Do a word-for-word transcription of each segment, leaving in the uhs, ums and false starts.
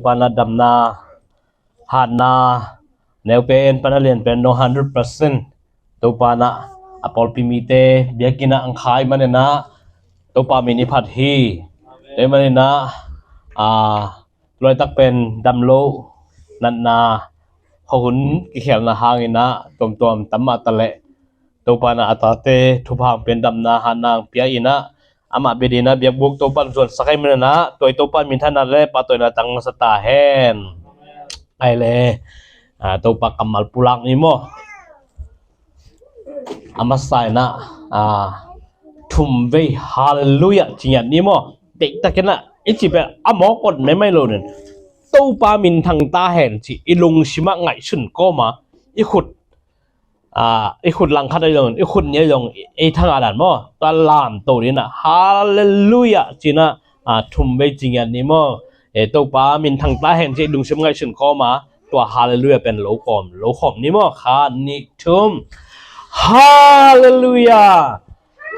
Pana damna, hatna, neu pen pana lian pen no hundred percent. Topa na a pawlpi mite biakinn ah ang khai maninah Topa min i phat hi. Tua i maninah a, tulaitak pen dam lo natna, khuahun kikhelna hanginah tuamtuam tam mah taleh Topa na a tate thupha hang pen damna hatna ang pia inah amah bia dinah biakbuk Topa in zuansak ahi maninah tua i Topa minthanna le pahtawina tang masa ta hen. Ai le, a, Topa kammal pulak ni maw? A masa inah, a, thum vei halleluiah ci ngiat ni maw? Deihtakinah i ci peh a mawk ot maimai lo nin Topa minthang ta hen ci i lungsimah ngaihsun kawma i khut, a, i khut langkhat ahi zong i khut nih ahi zong ei thanga dan maw? Tua lamto dinah halleluiah cinah, a, thum vei ci ngiat ni maw? E, Topa minthang ta hen ci i lungsim ngaihsun kawma tua halleluiah pen lo kawm lo khawm ni maw? Khat nih thum. Halleluiah.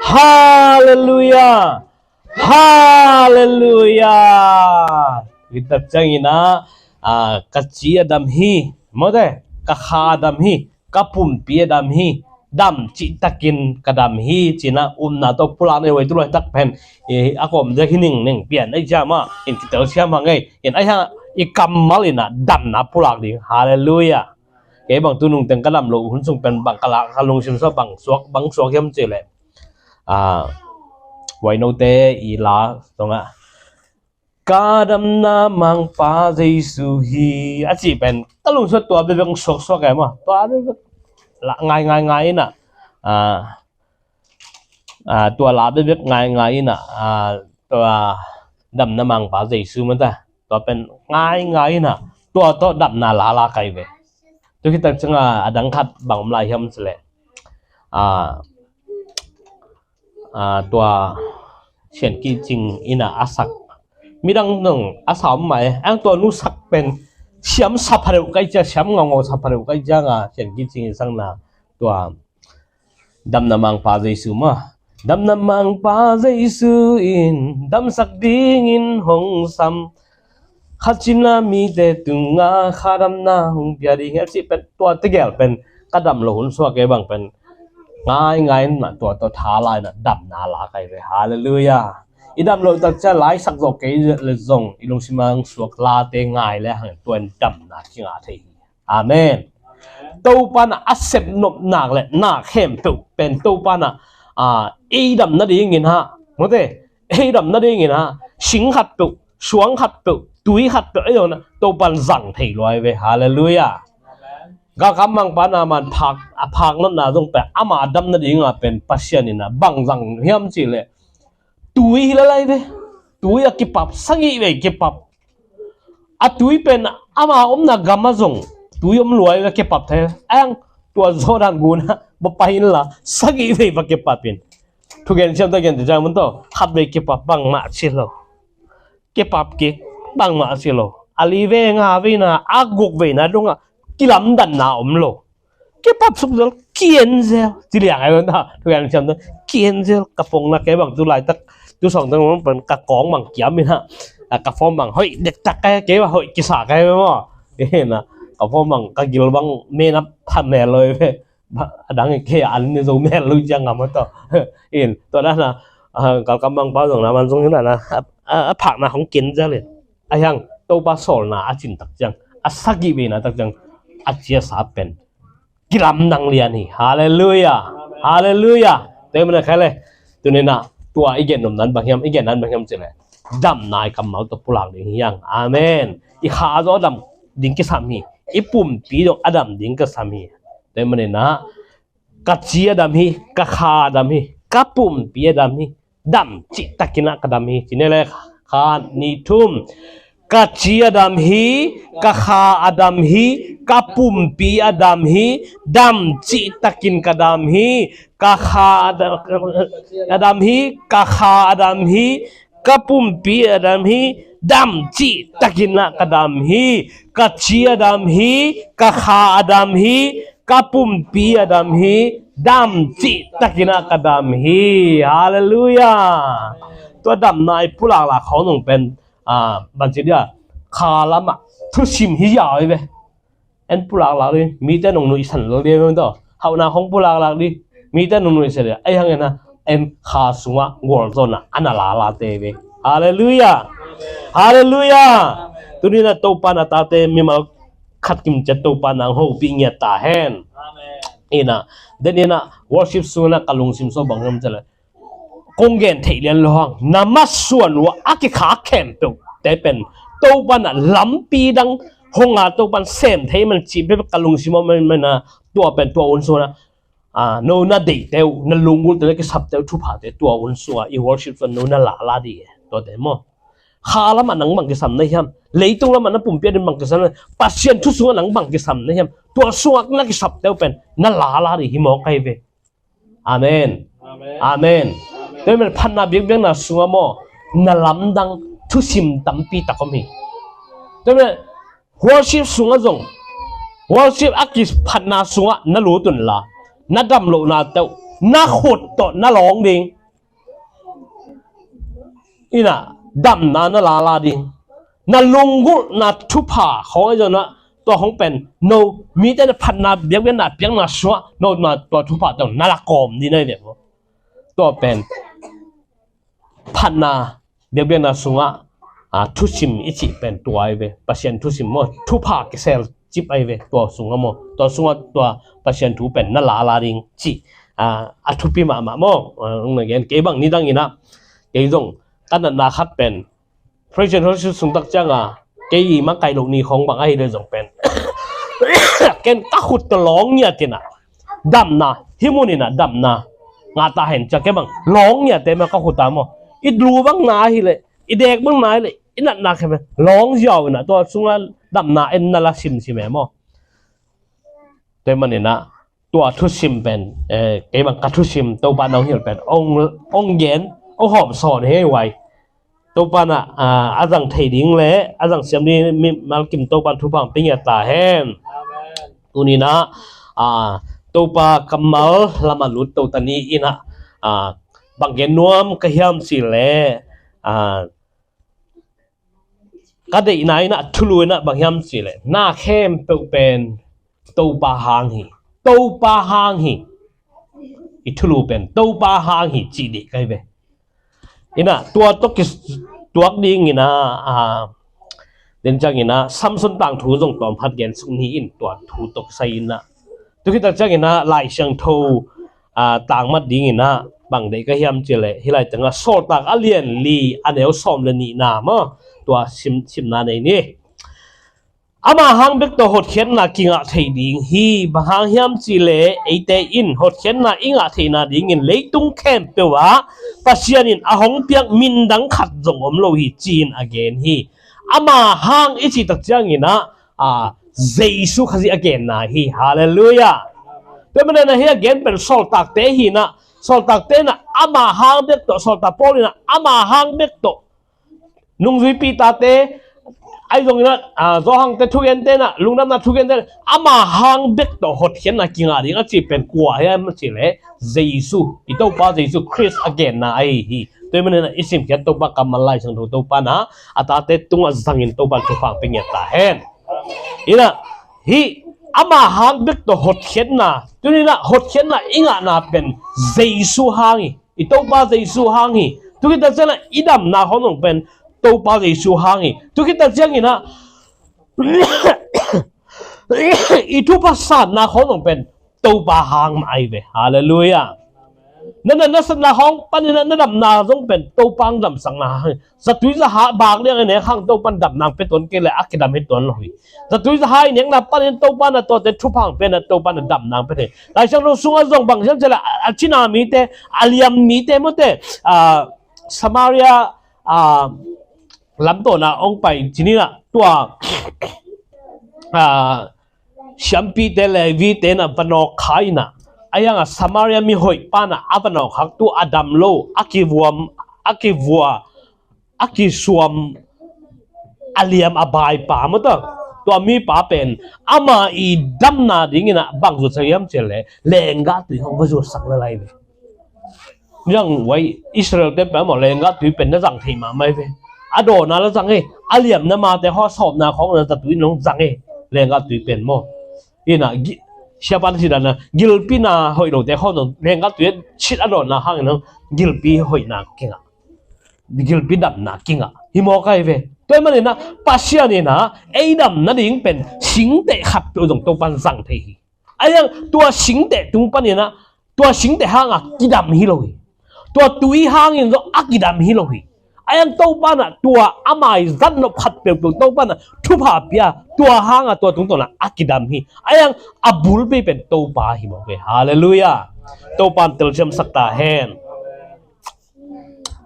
Halleluiah. Halleluiah. Hitak cianginah, a, ka ci a dam hi mawte, ka kha a dam hi, ka pumpi a dam hi, dam cihtakin ka dam hi cinah upna tawh pulak nei wei tulaitak pen, e, a kawm dek hi ning ning pian ei ciamah in kitel siam hang ei in ai hang i kammal inah damna pulak ding. Halleluiah. Kei bang tunung teng ka dam lo hun sung pen bang ka lak ka lungsim suak bang suak bang suak hiam ci leh, a, huainote i la tungah ka damna Mangpa Jesu hi a cih pen ka lungsim tua bebek suaksuak e maw? Tua bebek la ngai ngai ngai inah, a, a, tua la bebek ngai ngai inah, a, tua damna Mangpa Jesu mata tua pen ngai ngai inah tua tawh damna lala kai ve. Tua hitak cianga a dang khat bang om lai hiam ci leh, a, a, tua Sian Kih Cing inah a sak midang nong a sa om mai ang tua nu sak pen siam sa pha deuh kai cia, siam ngaungau sa pha deuh kai cianga Sian Kih Cing i sakna tua damna Mangpa Jesu maw? Damna Mangpa Jesu in damsak dingin hong sam. Khat cina mite tunga kha damna hong pia ding hi a cih pen tua tegel pen ka dam lo hun suak e bang pen ngai ngai inah tua tawh tha lai inah damna la kai ve. Halleluiah. I dam lo tak cia laisak zawh kei le zong i lungsim ang suak late ngai le hang tua in damna kingah thei hi. Amen. Topa na a sep nop nak le nak khempeuh pen Topa na, a, ei dam nadingin ha, mawte, ei dam nadingin ha, sing khat peuh, suang khat peuh, tui khat peuh ei dong na Topa in zang thei luai ve. Halleluiah. Galkam mangpa na man phak, a phak notna zong pen ama dam nadinga pen Pasian in a bang zang hiam cih leh tui hi lalai ve. Tui a kipap, sagih vei kipap. A tui pen ama omna gam a zong tui om luai ve, kipap thei. Ang tua Jordan gun a va pai inla sagih vei va kipap in. Thugen siam ta gen ta jang mun tawh khat vei kipap bangmah ci lo. Kipap kik bangmah ci lo. A li vei, nga veina, a guk veina dongah kilamdanna om lo. Kipap suk zel, kienzel. Ci liang ai ta, thugen siam ta, kienzel. Ka pongna kei bang tu laitak, tu sawng teng bang ka kawng bang kiam in ha. Ka fawm bang hoih dektak kei, kei bang hoih kisa kei maw. Ka fawm bang ka gil bang menap pha mel lo ve. A dang kei an ni zo mel lo ciang ngam a tawh. In tua dana, a, galkam mangpa zong na man zong hi na na, a, a, a phakna hong kienzel in. A hiang, Topa sawlna a cin tak ciang, a sagih veina tak ciang, a ciasa pen kilamdang lian hi. Halleluiah. Halleluiah. Tua hi mana khai le. Tuni na tua i gen nopna in bang hiam, i genna in bang hiam cih leh, damna i kammal tawh pulak ding hi hang. Amen. I kha zong a dam ding kisam hi. I pumpi zong a dam ding kisam hi. Tua hi mana ka ci a dam hi, ka kha a dam hi, ka pumpi a dam hi, dam cihtakin ah ka dam hi. Ci ni le, khat, nih, thum. Ka ci a dam hi, ka kha a dam hi, ka pumpi a dam hi, dam cihtakin ka dam hi. Ka kha a dam, a dam hi, ka kha a dam hi, ka pumpi a dam hi, dam cihtakin ah ka dam hi. Ka ci a dam hi, ka kha a dam hi, ka pumpi a dam hi, dam cihtakin ah ka dam hi. Halleluiah. Tua damna i pulak lak khawng nung pen, a, bang ci dia, kha lamah thusim hi ya hi ve. En pulaklak dih, mite nong nuihsan lo dih, hauhna hong pulaklak dih, mite nong nuihsan dih, ahi hangin ah en kha sungah gualzawhna a na lalate ve. Halleluiah. Halleluiah. Tuni-in ah Topa in a tate mimal khat kimciat Topa in hong hopih ngiat ta hen. Ina, den ina worship sungah ka lungsim sung bang hiam cih leh kong gen theih lian lo hang, na masuan uh a kikhak khempeuhte pen Topa in lampi dang hong a Topa in sem thei man cih bek ka lungsim ah man, man a, tua pen tua hun sungah, a, no na deihte uh, na lunggulhte, na kisapte uh, thuphate tua hun sungah i worship sungah no na lala dih e, tuate maw. Kha lamah nang bang kisam na hiam, leitung lamah na pumpi a ding bang kisam na, Pasian thu sungah nang bang kisam na hiam, tua sungah na kisapte uh pen na lala dih hi mawk ahi ve. Amen. Amen. Amen. Amen. Tua ahih manin phatna biakbiakna sungah maw, na lamdang thusim tampi tak om hi. Tua ahih manin worship sungah zong, worship a kiphatna sungah na lut un la, na dam lohnate uh na khut tawh na lawng ding. Ina, damna na lala ding. Na lunggulhna thupha khawng ahi zongin ah, tua khawng pen no, mite na phatna biakbiakna piakna sungah no na tua thupha tawh na la kawm ding na hi ve maw. Tua pen phatna biakbiakna sungah, a, thusim i cih pen tua ahi ve. Pasian thusim maw, thupha kisel cip ahi ve tua sungah maw. Tua sungah tua Pasian thu pen na lala ding cih, a, a thupi mahmah maw. A, hong na gen kei bang nidangin ah, kei zong ka natna khat pen Praise and Worship sung tak ciangin, kei i makaih loh ni khawng bang ahih leh zong pen ken ka khut tawh lawng ngiat in ah, damna, hih mun in ah damna ngah ta hen ci-a kei bang lawng ngiat e maw, ka khut ah maw. I lu bang na ahih leh, i dek bang na ahih leh, i natna khempeuh lawng ziau in ah, tua sungah damna en na la simsim e maw. Tua ahih manin ah tua thusim pen, eh, kei bang ka thusim Topa in hong hilh pen hong, hong gen, hong hawmsawn hi ei. Topa in ah, ah, a zang thei ding leh a zang siam ding mimal kim Topa in thupha hong pia ngiat ta hen. Amen. Tuni-in ah, ah, Topa kammal lamah lut to ta ni in ah, ah, bang gen nuam ka hiam cih leh, ah, ka deihna in ah, thulu in ah bang hiam cih leh na khempeuh pen Topa hang hi. Topa hang hi. I thulu pen Topa hang hi cih dih ka hi ve. In ah tua tawh kituak dingin ah, a, den ciangin ah Samson tangthu zong tawm khat gen suk ni in, tua thu tawh kisai in ah. Tua khit tak ciangin ah Lai Siangtho, a, tangmat dingin ah bang deih ka hiam cih leh, hih lai tengah Sawltak a lian li a neu sawm le nihna maw, tua sim, simna nei ni. Ama hang bek tawh hotkhiatna kingah thei ding hi. Bang hang hiam cih leh eite in hotkhiatna i ngah theihna dingin leitung khempeuh ah Pasian in a hong piak min dang khat zong om lo hi, ci-in a gen hi. Ama hang i cih tak ciangin ah, a, Jesu Khazih a genna hi. Halleluiah. Tua ahih manin ah hih a gen pen sawltakte hi in ah, sawltakte in ah ama hang bek tawh, sawltak Paul in ah ama hang bek tawh, nungzuipihte, ahi zongin ah, a, Johan te thugente in ah, lungdamna thugente in ah, ama hang bek tawh hotkhiatna kingah ding a cih pen kua hiam a cih leh Jesu, i Topa Jesu Khrist a genna ahi hi. Tua ahih manin ah i simkhiat Topa kammal, Lai Siangtho Topa in ah a tate tungah zangin Topa in thupha hong pia ngiat ta hen. In ah hih ama hang bek tawh hotkhiatna, tuni-in ah hotkhiatna i ngahna pen Jesu hang hi. I Topa Jesu hang hi. Tua khit tak ciangin ah i damna khawng zong pen Topa Jesu hang hi. Tua khit tak ciangin ah i thupha sanna khawng zong pen Topa hang mah ahi ve. Halleluiah. Na, na, na satna khawng panin ah, na damna zong pen Topa hang damsakna hang hi. Zatui zahai bak liang i nek hang Topa in damna hong pia tuan kei leh a kidam hi tuan lo hi. Zatui zahai i nekna panin Topa in ah tuate thupha hong pia in ah, Topa in ah damna hong pia hi. Lai Siangtho sungah zong bang hiam cih leh a, a Chin-a mite, a liam mite mawte, a, Samaria, a, lamto in ah hong pai ci-in ah tua, a, siampite, Levite in ah va nawk kha in ah, ahi hang ah Samaria mi hoih pa in ah a va nawk khak tu a dam lo, a kivuam, a kivua, a kisuam, a liam a bai pa maw, tua, tua mipa pen ama i damna dingin ah bang zuatsak hiam cih leh lenggah tui hong va zuatsak lai lai ve. Nidang vai Israel te pen maw, lenggah tui pen na zang thei mahmah hi ve. A dawna la zang e, a liamna mate khawng sawpna khawng na zatui in hong zang e, leenggah tui pen maw. Ina, gi-, siapa na ci dan a, gilpi na hoih lote khawng zong leenggah tui a cit a dawna hangin hong gilpi hoihna kingah, gilpi damna kingah hi mawk ahi ve. Tua ahih manin ah Pasian in ah ei dam nading pen singteh khat peuh zong Topa'n zang thei hi. Ahi hang tua singteh tung panin ah, tua singteh hangah kidam hi lo hi. Tua tui hangin zong a kidam hi lo hi. Ahi hang Topa'n ah tua a maizat nop khat peuhpeuh Topa'n ah thupha pia, tua hangah tua tungtawn ah a kidam hi. Ahi hang a bulpi pen Topa hi mawk hi. Halleluiah. Topa'n telsiamsak ta hen.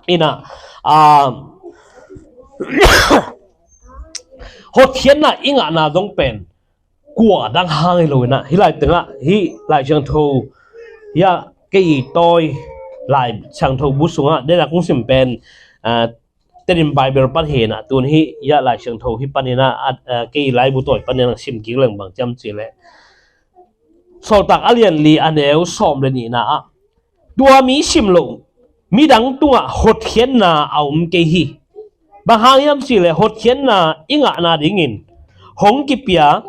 Ina, ah, hotkhiatna i ngahna zong pen kua dang hang hi lo ina, hih lai tengah, hih Lai Siangtho, hih a kei i tawi Lai Siangtho bu sungah, dena kong sim pen, ah, Tedim Bible pan hi ina, tun hih, hih a Lai Siangtho hih pan ina, ah, ah, kei i laibu tawi pan ina sim kik leng bang ciam ci leh. Sawltak a lian li a neu sawm le nihna ah, tua mi sim lo midang tungah hotkhiatna a om kei hi. Bang hang hiam cih leh hotkhiatna i ngah nadingin hong kipia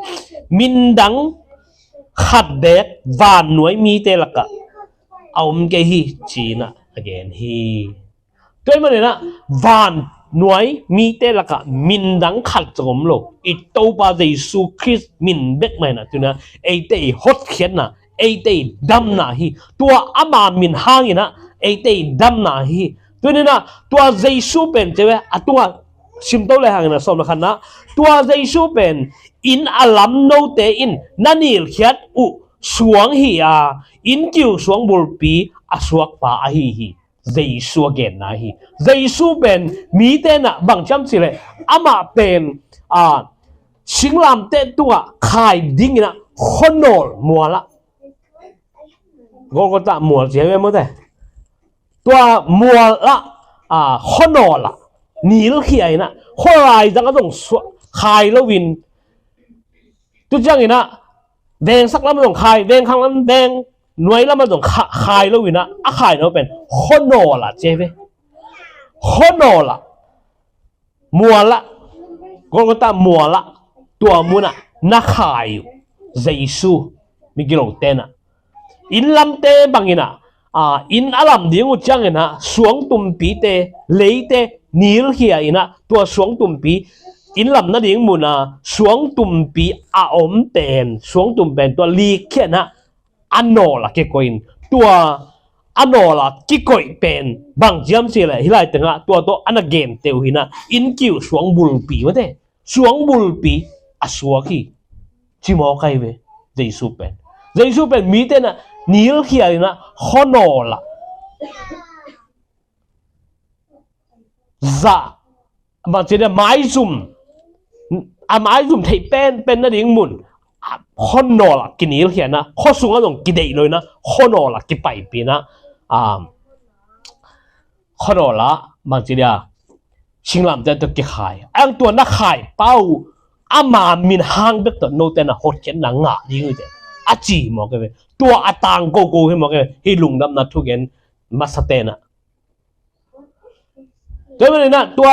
min dang khat beek vannuai mite lakah a om kei hi, ci-in ah a gen hi. Tua ahih manin ah vannuai mite lakah min dang khat zong om lo, i Topa Jesu Khrist min bek mah in ah tuni-in ah eite i hotkhiatna, eite i damna hi. Tua ama min hangin ah eite i damna hi. Tuni-in ah tua Jesu pen ci ve, a tungah simto le hangin ah sawm le khatna, tua Jesu pen inn a lam note in na nilkhiat uh suang hi a, inn kiu suang bulpi a suakpa ahi hi. Jesu a genna hi. Jesu pen mite in ah bang ciam cih leh amah pen, ah, singlamteh tungah khai dingin ah khuanawl mual ah, Golgotha mual ci hi ve maw te. Tua mual ah, ah, khuanawl ah nilkhia in ah, khualai zang ah zong suak, khai loin, tu ciangin ah vengsak lam ah zong khai, vengkhang lam, veng nuai lam ah zong kha-, khai loin ah, a khaina uh pen khuanawl ah ci hi ve. Khuanawl ah, mual ah, Golgotha mual ah, tua mun ah na khai uh Jesu, migilote in ah. Inn lamte bangin ah, ah, inn a lam ding uh ciangin ah suangtumpite, leite nilkhia in ah, tua suangtumpi, inn lam nading mun ah suangtumpi a om pen, suangtum pen tua likkhia in ah a nawl ah kikoih in, tua a nawl ah kikoih pen bang ciam cih leh hih lai tengah tua tawh a na gente uh hi in ah, inn kiu suang bulpi maw te, suang bulpi a suak hi, ci mawk ahi ve. Jesu pen, Jesu pen mite in ah nilkhia in ah khuanawl ah, zah, bang ci dia, maizum, a maizum theih penpen nading mun, a, khuanawl ah kinilkhia in ah, khua sungah zong kideih lo in ah, khuanawl ah kipaipih in ah, um, khuanawl ah, bang ci dia, singlamteh tawh kikhai. Ahi hang tua na khaipa uh ama min hang bek tawh note in ah hotkhiatna ngah ding uh hi, a ci mawk ahi ve. Tua a tangko ko hi mawk ahi ve, hih lungdamna thugen masate in ah. Tua ahih manin ah tua,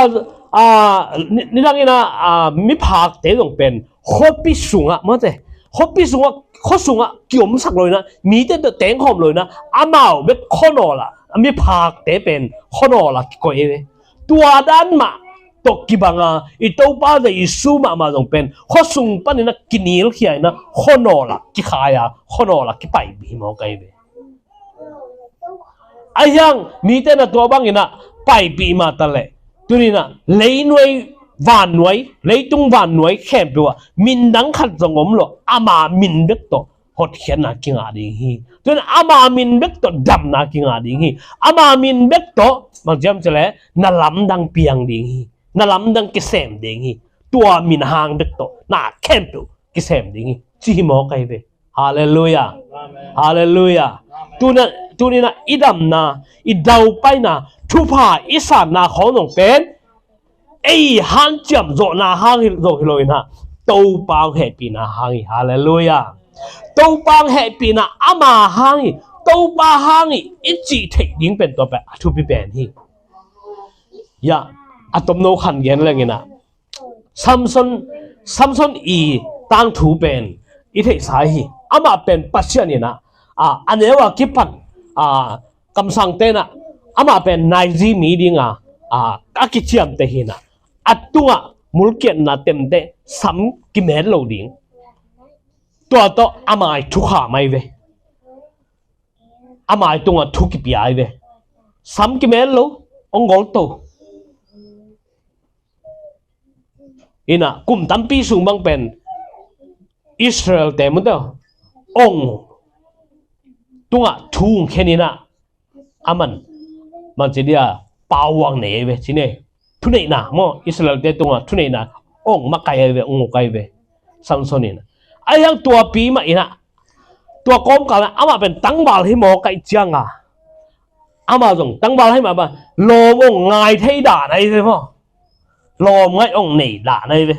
ah, ni-, nidang in ah, ah, miphakte zong pen khuapi sungah maw te, khuapi sungah, khua sungah kiomsak lo in ah, mite tawh tengkhawm lo in ah, amau bek khuanawl ah, miphakte pen khuanawl ah kikoih hi ve. Tua dan mah tawh kibang a, i Topa Jesu mahmah zong pen khua sung panin ah kinilkhia in ah khuanawl ah kikhai a, khuanawl ah kipaipih hi mawk ahi ve. Ahi hang mite in ah tua bangin ah paipih mah ta leh, tuni-in ah leinuai vannuai, leitung vannuai khempeuh ah min dang khat zong om lo, ama min bek tawh hotkhiatna kingah ding hi. Tuni-in ah ama min bek tawh damna kingah ding hi. Ama min bek tawh, bang ciam cih leh, na lamdang piang ding hi. Na lamdang kisem ding hi. Tua min hang bek tawh na khempeuh kisem ding hi, ci hi mawk ahi ve. Halleluiah. Amen. Halleluiah. Amen. Tuni-in ah, tuni-in ah i damna, i daupaina, thupha i sanna khawng zong pen ei hanciam zawhna hang hi, zawh hi lo in ah, Topa hong hehpihna hang hi. Halleluiah. Topa hong hehpihna ama hang hi. Topa hang hi i cih theih ding pen tua pen a thupi pen hi. Ya. a tomno khan gen leng inah, Samson, Samson i tangthu pen i theihsa hi. Amah pen Pasian inah, a, a neu a kipan, a, kamsangte inah, amah pen naizimi dinga, a, a kiciamte hi inah, a tungah mulkiatna temte sam kimet lo ding. Tua tawh amah i thukham ahi ve. Amah i tungah thu kipia ahi ve. Sam kimet lo, hong golto. Inah kum tampi sung bang pen Israel te mute ong tungah thu khen inah, aman, man ci dia, pau ang nei ahi ve, ci ne. Thuneihna maw, Israel te tungah thuneihna ong makai ahi ve, ong uk ahi ve. Samson inah, ahi hang tuapi mah inah, tua kawmkal ah amah pen tangval hi maw kaih cianga, amah zong tangval hi mah, lawm ong ngai thei dan ahi ve maw. Lawm ngaih ong nei dan ahi ve.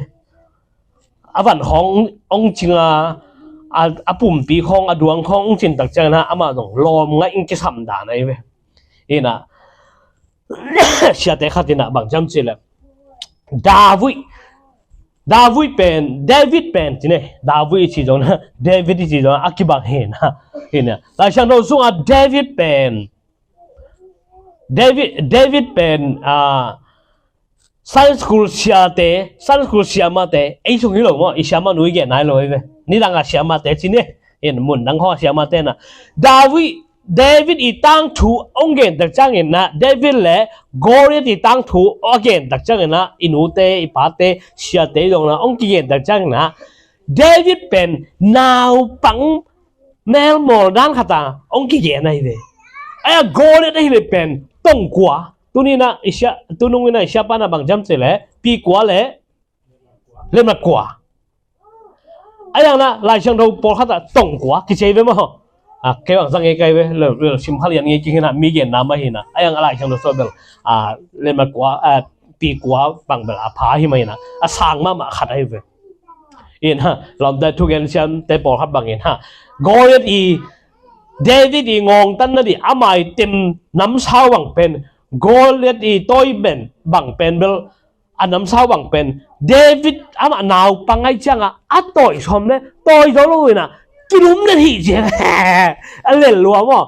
A van khawng ong cinga, a, a pumpi khawng, a duang khawng ong cin tak ciangin ah amah zong lawm ngaih ong kisam dan ahi ve. Inah, siate khat inah bang ci hiam cih leh, David, David pen, David pen ci ne, David i ci zong, David i ci zong a kibang hi inah. Inah, Lai Siangtho sungah David pen, David, David pen, a, Sunday school siate, Sunday school siamate, ei sung hi lo maw, i siamanu i gen nai lo ahi ve. Nidang a siamate ci ne, in mundang khawng a siamate inah, David, David i tangthu ong gen tak ciangin ah, David le Goliath i tangthu a gen tak ciangin ah, i nute, i pate, siate i dongna ong kigen tak ciangin ah, David pen naupang melmawl dan khat a ong kigen ahi ve. Ahi a Goliath ahi le pen tongkua. Tuni inah i sia, tunung inah i siapa inah bang ci hiam cih leh, pi kua le lemlat kua. Ahi hang inah Lai Siangtho pawlkhat ah tongkua kici ve maw. A, kei bang zang ngei kai ve, le, le, sim kha lian ngei kik inah, mi genna mah hi inah. Ahi hang a Lai Siangtho sung bel, a, lemlat kua, a, pi kua bang bel a pha hi mah inah, a sang mahmah khat ahi ve. Inah, lawmte thugen siamte pawlkhat bang inah, Goliath i, David i ngawngtanna dih, amah i tem namsau bang pen, Goliath i tawi pen bang pen bel, a namsau bang pen, David amah naupang ahih ciangah a tawi sawm le tawi zo lo inah, kilumlet hi ci. A lel lua maw.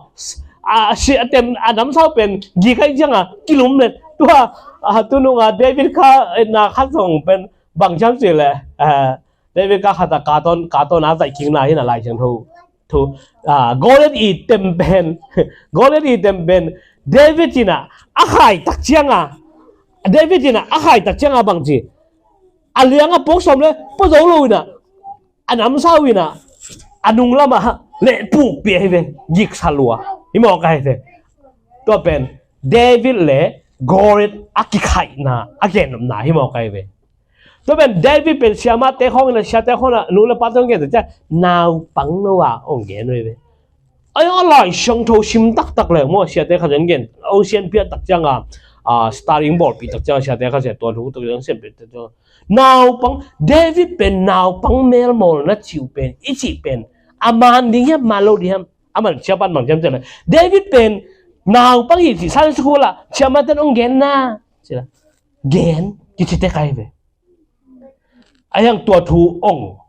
A, si, a tem, a namsau pen gik ahih ciangah kilumlet. Tua, a, tunung a David kha, na khat zong pen bang ci hiam cih leh, a, David kha khat a katon, katon a zaih kikna hi inah Lai Siangtho thu, a, Goliath i tem pen, Goliath i tem pen, David inah a khai tak cianga, David inah a khai tak cianga bang ci, a liang a puak sawm le pua zo lo inah, a namsau inah, a nung lamah leh pukpih ahi ve, giksa lua. Hi mawk ahi ve. Tua pen David le Goliath a kikhaihna a gennopna hi mawk ahi ve. Tua pen David pen siamate khawng inah, siate khawng inah, nu le pate hong gen tak ciang, naupang no a hong gen uh hi ve. Ahi a Lai Siangtho sim taktak le maw, siate khat in gen, hong sianpiak tak cianga, a, study hong bawlpih tak cianga, siate khat in tua thu tak ciang sianpiak tak cianga, naupang, David pen naupang melmawlna cih uh pen, i cih pen, a man ding hiam, man lo ding hiam, a man siapa in bang ci hiam cih leh, David pen naupang hi cih Sunday school ah siamate in hong genna, ci la, gen, kici tek ahi ve. Ahi hang tua thu ong,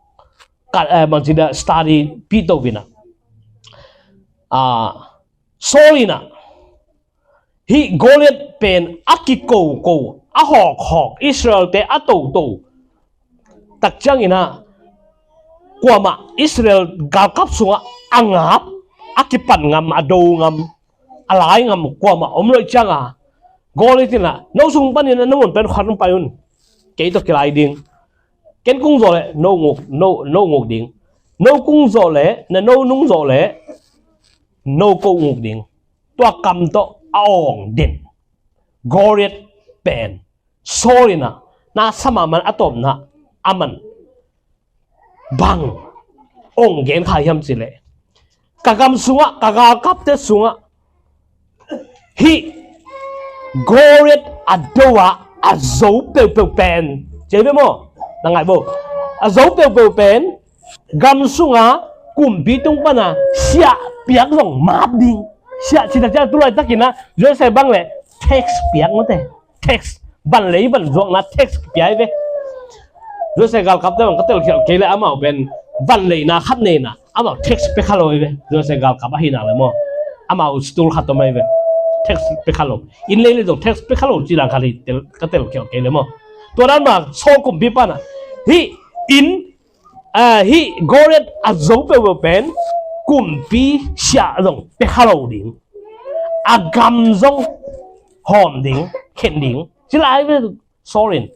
ka, eh, bang ci dia, study pih to inah, a, Saul inah, hih Goliath pen a kikoko, a hawkhawk, Israel te a toto tak ciangin ah, kuamah Israel galkap sungah a ngap, a kipan ngam, a do ngam, a lai ngam kuamah om lo ahih cianga, Goliath inah, no sung panin ah na mun pen khat hong pai un, kei tawh kilai ding. Ken kung zawh leh no nguk, no, no nguk ding. No kung zawh leh, na no nung zawh leh no ko nguk ding. Tua kam tawh a awng den Goliath pen Saul inah, na sa mahmah a tawpna, aman bang ong gen kha hiam cih leh, ka gam sungah, ka galkapte sungah hih Goliath a do a, a zo peuhpeuh pen, ci ve maw? Na ngai bo. A zo peuhpeuh pen gam sunga kumpi tung pana siah piak zong map ding. Siah ci tak ciang tu laitakin ah, Joseph bang leh tax piak mate. Tax. Van lei van zuakna tax pia hi ve. Joseph galkapte bang ka telkhialh kei le amau pen van leina khat neina amau tax pia kha lo hi ve. Joseph galkap ahina le maw, amau stool khat om hi ve. Tax pia kha lo, inn lei le zong tax pia kha lo ci dan khat hi, tel, ka telkhialh kei le maw. Tua dan mah Saul kumpipa in ah hih inn, ah, hih Goliath a zo peuhpeuh pen kumpi siah zong pia kha lo ding, a gam zong hawm ding, khen ding ci lai ve. Saul in.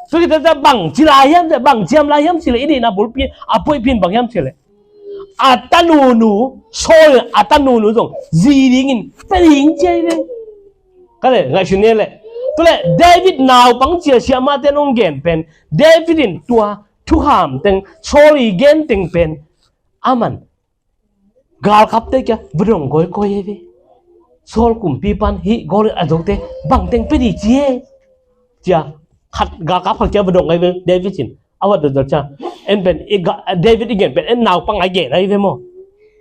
Tua khit ciang bang ci lai hiam cih leh, bang ciam lai hiam cih leh, i deihna bulpi a puaipin bang hiam cih leh, a tanunu, Saul in a tanunu zong zi dingin pia ding ci hi ve. Ka le ngaihsun ni leh. Tua leh David naupang ci a siamahte in hong gen pen, David in tua thukham teng Saul i gen teng pen, aman galkapte kiang va dong kawikawi hi ve. Saul kumpipa in hih Goliath a zote bang teng pia ding ci e, ci a khat, galkap khat kiang va dong hi ve. David in a va dong dong ciang, en pen i ga, David i gen pen en naupang a gen hi ve maw.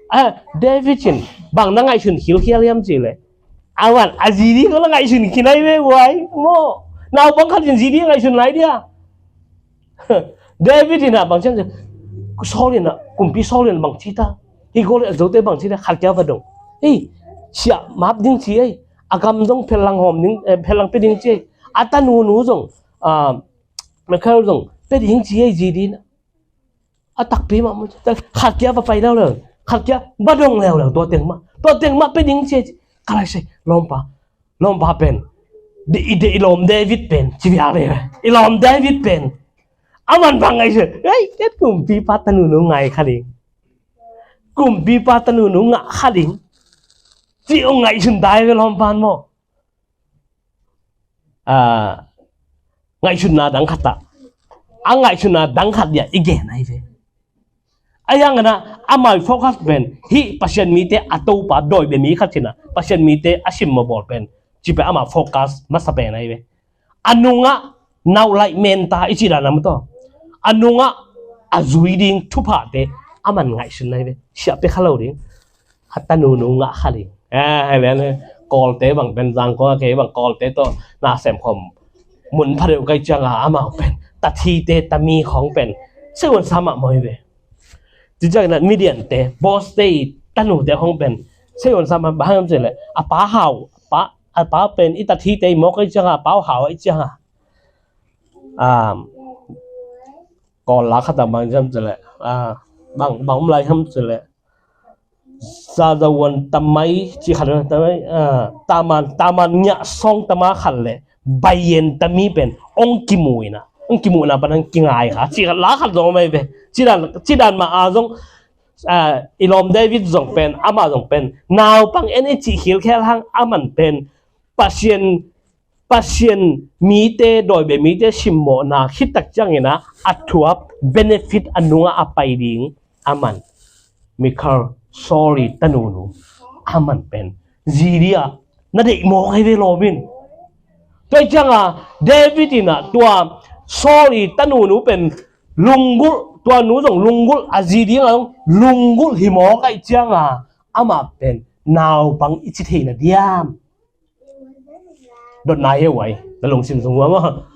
A, David in bang na ngaihsun khilkhial hiam cih leh, a van a zi ding ko la ngaihsun khin hi ve uai maw. Naupang khat in zi ding ngaihsun lai dia. David in ah bang ciang, Saul in ah, kumpi Saul in bang ci ta, hih Goliath a zote bang ci ta, khat kiang va dong. Hei, siah map ding ci ei, a gam zong phellang hawm ding, eh, phellang pia ding ci ei, a tanunu zong, ah, Michal zong pia ding ci ei zi ding. A takpi mahmah, khat kiang va pai leuleu, khat kiang va dong leuleu, tua teng mah, tua teng mah pia ding ci ei, ka lai sai, lawmpa, lawmpa pen, i, i, i lawm David pen ci bia ve, i lawm David pen. Aman bang ngaihsun, ei, ken kumpipa tanunu ngai kha ding, kumpipa tanunu ngah kha ding, ci hong ngaihsun ta hi ve lawmpa in maw. Ah, ngaihsutna dang khat ah, a ngaihsutna dang khat dia i gen ahi ve. Ahi hangin ah amau i focus pen hih Pasian mite a topa dawi bia mi khat ci-in ah Pasian mite a simmawh bawl pen, ci pen amau focus masa pen ahi ve. A nungah nau laih menta i ci dan a maw taw, a nungah a zui ding thuphate aman ngaihsun ahi ve. Siah pia kha lo ding, a tanunu ngah kha ding. Ah, hai lian he. Kawlte bang pen zangkong a kei bang Kawlte tawh na sem khawm mun pha deuh kai ciang a amau pen tathite tami khawng pen seihuan sa mahmah hi ve. Ci ciang in ah Midiante, Boste i tanute khawng pen seihuan sa mahmah, bang hang hiam cih leh a pa hau, a pa, a pa pen i tathite i mawk kai ciang a, a pa hau kai ciang a, um, Kawl la khat ah bang hiam cih leh, ah, bang, bang om lai hiam cih leh, Zazawan tamai ci khat, tamai, ah, taman, taman ngiah sawng tama khat le bayen tami pen ong kimu in ah, ong kimuhna pan ong kingai kha ci khat, la khat zong om ahi ve. Ci dan, ci dan mah a zong, ah, i lawm David zong pen, amah zong pen naupang en i cih khilkhel hang, aman pen Pasian, Pasian mite, dawi bia mite simmawhna khit tak ciangin ah a thuap benefit a nungah a pai ding, aman Michal, Saul i tanunu, aman pen zi ding a na deih mawk ahi ve lawm in. Tua ciang a David in ah tua Saul i tanunu pen lunggulh, tua nu zong lunggulh, a zi ding a zong lunggulh hi mawk ahih ciang a amah pen naupang i ci thei na diam? Dotna hi uai, na lungsim sung uam a.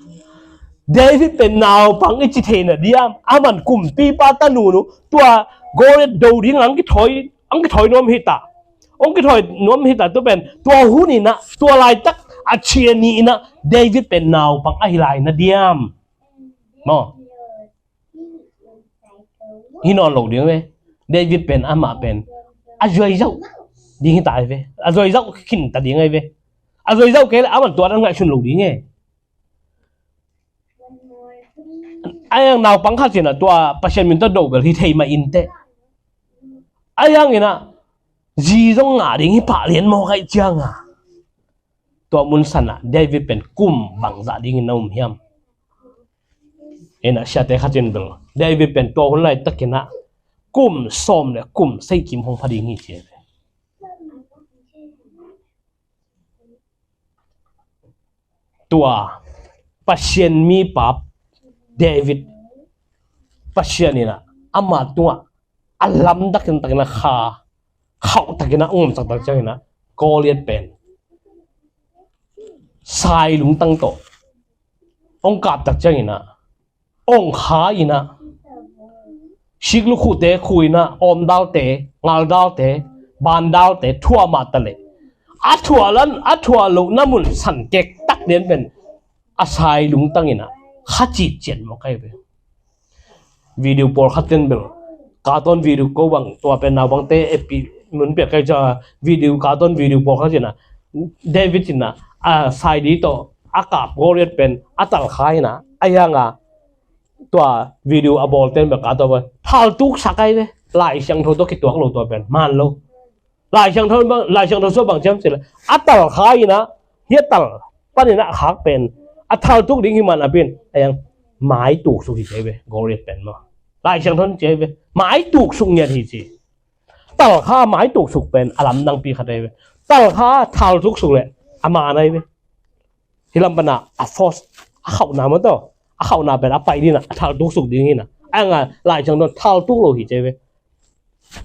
David pen naupang i ci thei na diam? Aman kumpipa tanunu, tua Goliath do ding ang kithawi, ang kithawi nuam hi ta. Ang kithawi nuam hi ta, tua pen, tua hun in ah, tua laitak a ci a ni in ah, David pen naupang ahi lai na diam? Maw. Hi nawn lo ding ve. David pen, amah pen a zuai zauh ding hi ta hi ve. A zuai zauh khin ta ding hi ve. A zuai zauh kei leh aman tua dan ngaihsun lo ding e. Ahi hang naupang khat ci-in ah tua Pasian min tawh do bel hi thei mah inteh. Ahi hangin ah zi zong ngah ding hi pah lian mawk ahih ciang a, tua mun san ah David pen kum bangzah dingin na um hiam? Ei, na siate khat in bel David pen tua hun laitakin ah kum sawm le kum sagih kim hong pha ding hi ci. Tua Pasian mipa David, Pasian in ah ama tungah a lamdang takin a kha khauh takin a um sak tak ciangin ah Goliath pen sai lungtang tawh hong kap tak ciangin ah, hong kha in ah, siklukhuhte khu in ah, awmdalte, ngaldalte, bandalte thuah mah ta leh, a thuah lan, a thuah lohna mun san kektak lian pen a sai lungtang in ah kha citciat mawk ahi ve. Video pawlkhat ten bel, cartoon video ko bang, tua pen naupangte epi mun piak kai ca, video, cartoon video pawlkhat in ah, David in ah, a sai li tawh a kap Goliath pen a talkha in ah, a hiang a, tua video a bawl ten bel cartoon pen thaltuksak ahi ve. Lai Siangtho tawh kituak lo tua pen, man lo. Lai Siangtho bang, Lai Siangtho sua bang ciam cileh, a talkha in ah, hih a tal panin ah a khak pen a thaltuk ding hi man a pen, a hiang, mai tuksuk hi ci ahi ve, Goliath pen maw. Lai Siangtho ci ahi ve, mai tuksuk ngiat hi ci. Talkha mai tuksuk pen a lamdangpi khat ahi ve. Talkha thaltuksuk leh a man ahi ve. Hih lam pan ah a force, a khauhna maw tawh, a khauhna pen a pai ding in ah, a thaltuksuk ding hi in ah. A hiang a Lai Siangtho thaltuk lo hi ci ahi ve.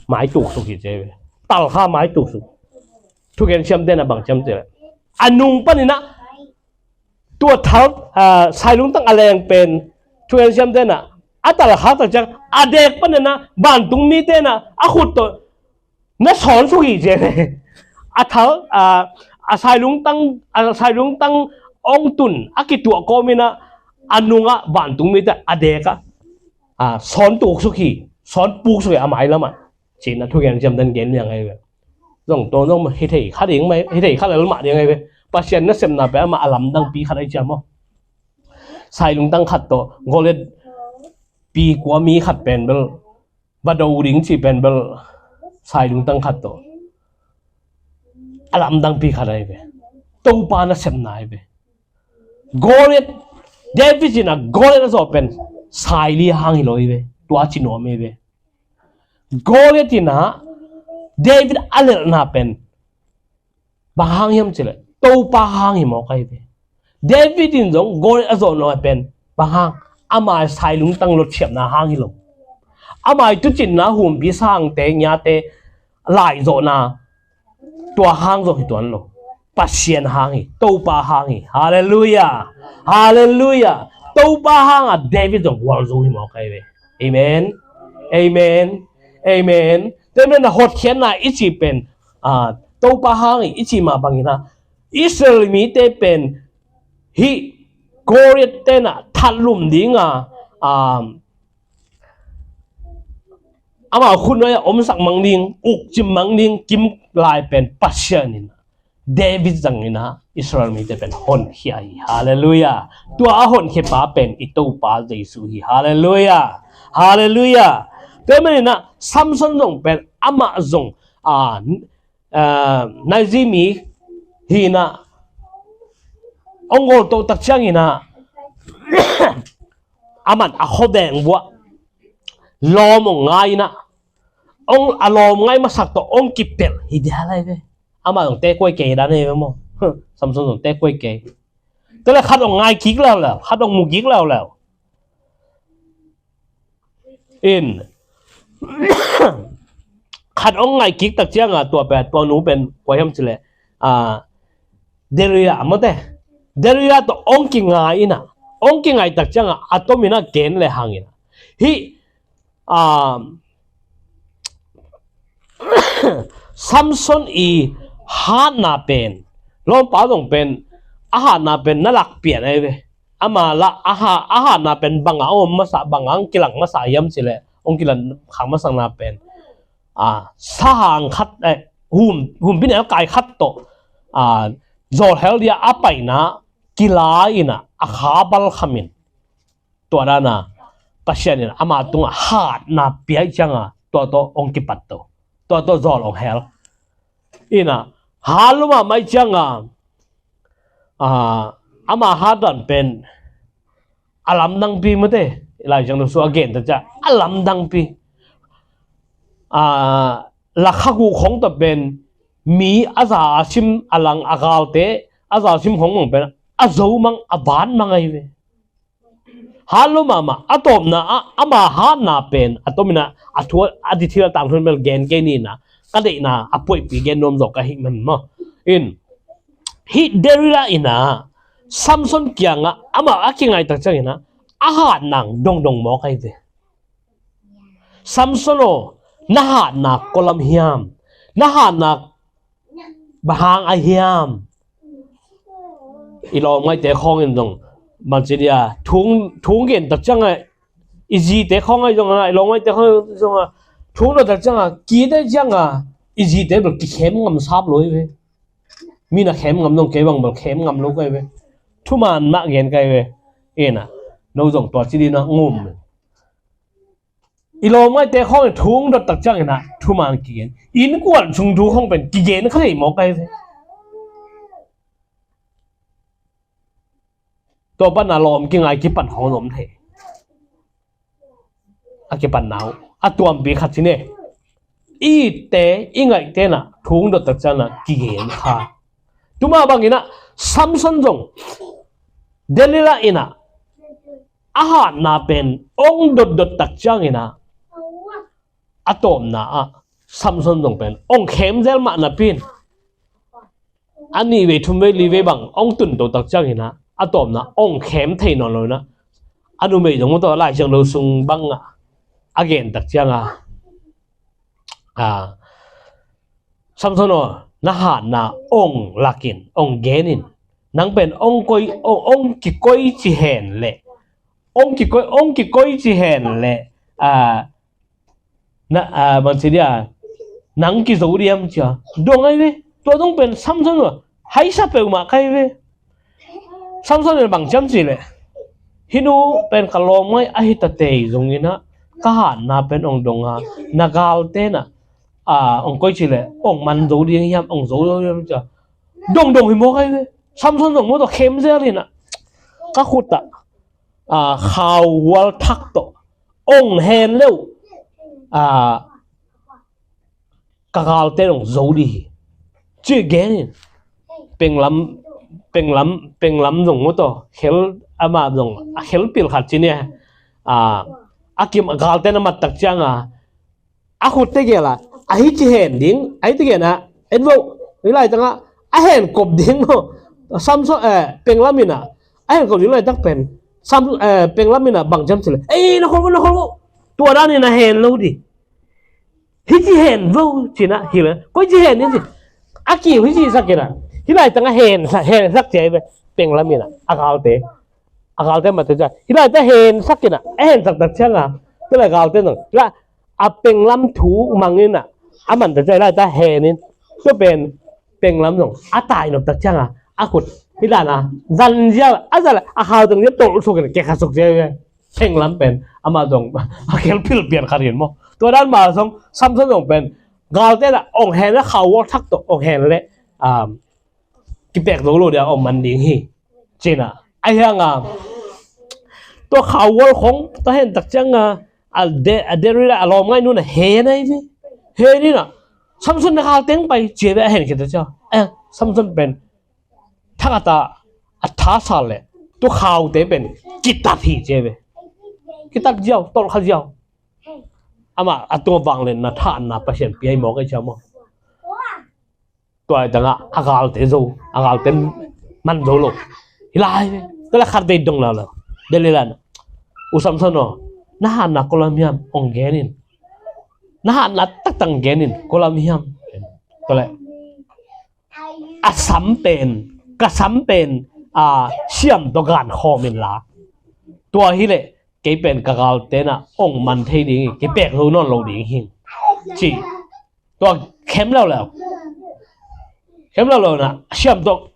Mai tuksuk hi ci ahi ve. Talkha mai tuksuk. Thugen siamte in ah bang ciam cileh, a nung panin ah tua thal, ah, sai lungtang a leng pen, thugen siamte in ah, a talkha tak ciang a dek panin ah vantung mite in ah a khut tawh na sawnsuk hi ci ahi ve. A thal, ah, a sai lungtang, a sai lungtang hong tun a kituah kawm in ah, a nung ah vantung mite a dek ah, ah, sawn tuksuk hi, sawn puksuk hi a mai lam ah, ci in ah thugen siamte in gen liang ahi ve. Zong tua zong hi thei kha ding mah, hi thei kha lel mah ding ahi ve. Pasian nasepna pen amah a lamdangpi khat ahi ciam maw. Sai lungtang khat tawh Goliath pi kua mi khat pen bel, va do ding cih pen bel, sai lungtang khat tawh a lamdangpi khat ahi ve. Topa nasepna ahi ve. Goliath, David in ah Goliath a zawh pen sai li hang hi lo hi ve. Tua ci nuam hi ve. Goliath in ah David a lelhna pen bang hang hiam cileh, Topa hang hi mawk ahi ve. David in zong Goliath a zawh nuam pen bang hang, ama sai lungtang lotsiamna hang hi lo. Ama tuucinna, humpi sangte, ngiate laizawhna, tua hang zong hi tuan lo. Pasian hang hi, Topa hang hi. Halleluiah. Halleluiah. Topa hang ah David zong gualzo hi mawk ahi ve. Amen. Amen. Amen. Tua manin ah hotkhiatna i cih pen, ah, Topa hang hi i cih mah bangin ah, Israel mite pen hih Goliath ten ah thatlum ding a, ah, amau khut nuai ah omsak mang ding, ukcim mang ding kim lai pen Pasian in David zangin ah Israel mite pen honkhia hi. Halleluiah. Tua a honkhia pa pen i Topa Jesu hi. Halleluiah. Halleluiah. Tua manin ah Samson zong pen amah zong, ah, ah, Nazi mi hi in ah, hong gol toh tak ciangin ah, aman a khuaveng vuah lawm hong ngai in ah, hong, a lawm ngai masak tawh hong kipelh hi dia lai ve. Amah zong tekuai kei dan hi ve maw. Samson zong tekuai kei. Tua leh khat hong ngai kik leuleu, khat hong mu kik leuleu. In, khat hong ngai kik tak ciang a, tua pen, tua nu pen kua hiam cileh, ah, Delilah mate. Delilah tawh hong kingai in ah, hong kingai tak ciang a, a tom in ah gen le hang in ah, hih, ah, Samson i hatna pen, lawmpa zong pen a hatna pen na lak pian ahi ve. Ama lah a ha, a hatna pen bang a om masa, bang a hong kilang masa hiam cileh, hong kilang khang masakna pen, ah, sahang khat, eh, hum, humpi nelkai khat tawh, ah, zawlhel dia a paina kila in ah, a kha balkham in, tua dan a Pasian in ama tungah hatna pia ciang a, tua tawh hong kipat to, tua tawh zawl hong hel. In ah, hat lo mahmah ciang a, ah, ama hat dan pen a lamdangpi mate, Lai Siangtho sung a gen ta ciang a lamdangpi. Ah, lakkhak uh khong tawh pen mi a za a sim, a lang a galte a za a sim khong mang pen a zo mang, a ban mang ahi ve. Hat lo mahmah, a tawpna ah ama hatna pen a tom in ah, a thu a, a detail a tangthu bel gen kei ni in ah, ka deihna a puaipi gen nuam zaw ka hih man maw. In, hih Delilah in ah Samson kiangah amah a kingai tak ciangin ah a hatna dongdong mawk ahi ve. Samson aw, na hatna kua lam hiam? Na hatna bang hang a hiam? I lawmngaihte khawngin zong bangci dia thu hong gen tak ciangah, i zite khawng ahi zongah, i lawmngaihte khawng zongah thu hong dot tak ciangah, kite ciangah i zite bel kikhem ngam sap lo hi ve. Mi na khem ngam zong kei bang bel khem ngam lo ka hi ve. Thuman mah gen ka hi ve. Ina, no zong tua ci dina ngum. I lawmngaihte khawngin thu hong dot tak ciangin ah thuman kigen. Innkuan sung thu khawng pen kigen kha thei mawk ahi ve. Tua pan a lawm kingai kipan khawng zom thei. A kipan nau a tuampi khat ci ne. I itte i ngaihte na thu hong dot tak ciangin ah kigen kha. Tuma bangin ah Samson zong Delilah in ah a hatna pen ong dotdot tak ciangin ah a tawpna ah Samson zong pen ong khem zel mah napi in a nih vei thum vei li vei bang ong tunto tak ciangin ah a tawpna ong khem thei nawn lo in ah a numei zong mawtaw Lai Siangtho sung bang ah a gen tak ciangah, a, Samson aw, na hatna ong lakin, ong genin. Nang pen ong koi, ong, ong kikoi ci hen le. Ong kikoi, ong kikoi ci hen le. A, na, a, bang ci dia. Nang kizo diam cia. Dong ai ve. Tua dong pen Samson aw. Haisa peuhmah kai ve. Samson in bang ciam ci le. Hih nu pen ka lawmngaih ahi ta tei zongin ah ka hatna pen ong dong a, na galte na, a, ong koi ci le ong man zo ding hiam, ong zo zo hiam cia. Dongdong hi mawk ahi ve. Samson zong mawtaw khem zel in ah ka khut ah, a, khauhual thak tawh ong hen leuh, a, ka galte zong zo dih hi. Ci genin. Penglam, penglam, penglam zong mawtaw. Khel, ama zong, a khel pil khat ci nia. A, a kim a galte na mat tak ciangah. A khutte gel a. A hi ci hen ding. A hi ci hen a. En vo. Hi lai tangah. A hen kop ding maw. Samson, eh, penglam in ah. A hen kop ding lai tak pen. Sam, eh, penglam in ah bang ciam ci le. Ei, na khol vo, na khol vo. Tua dan in a hen lo dih. Hi ci hen vo, ci na, hi le. Koi ci hen in ci. A kiu hi ci sak in a. Hi lai tang a hen sak, hen sak ci a hi ve. Penglam in a. A galte. A galte mat te ci a. Hi lai tang hen sak in a. A hen sak tak ciang a. Te lai galte nong. Hi lai a penglam thu mang in a. A man te ci a hi lai tang hen in. Tua pen penglam nong. A tai nop tak ciang a. A khut. Hi lai na. Zan zial. A zan a khau tang zial tol suk in a. Ke kha suk ci a hi ve. Penglam pen, ama zong, a khel philpian khat in maw. Tua dan mah zong, Samson zong pen, galte na ong hen a khauhual thak tawh, ong hen le, um, kipek zo lo dia ong man ding hi. Ci na, a hiang a, tua khauhual khong, tua hen tak ciang a, a de, a Delilah, a lawmngaih nu na hen a hi ve. Hen in a, Samson na galte ong pai, ci a ve a hen khit a cia. A, Samson pen, thakhat a a thasa le tu khaute pen kitat hi ci ve. Kitat ziau, tolh kha ziau. Ama a tua vangliatna thahatna Pasian pia hi mawk a hi cia maw. Tua hi tangah a galte zo, a galte man zo lo. Hi lai ve. Tua le khat vei dong la lo. Delilah na. U Samson aw, na hatna kua lam hiam ong genin. Na hatna taktak genin kua lam hiam. Tua le a sam pen, ka sam pen, a, siam tawh gan khawm in la. Tua hi leh, kei pen ka galte na ong man thei ding hi, kei pek zo nawn lo ding hi. Ci. Tua khem leuleu. Khem leuleu na, siam tawh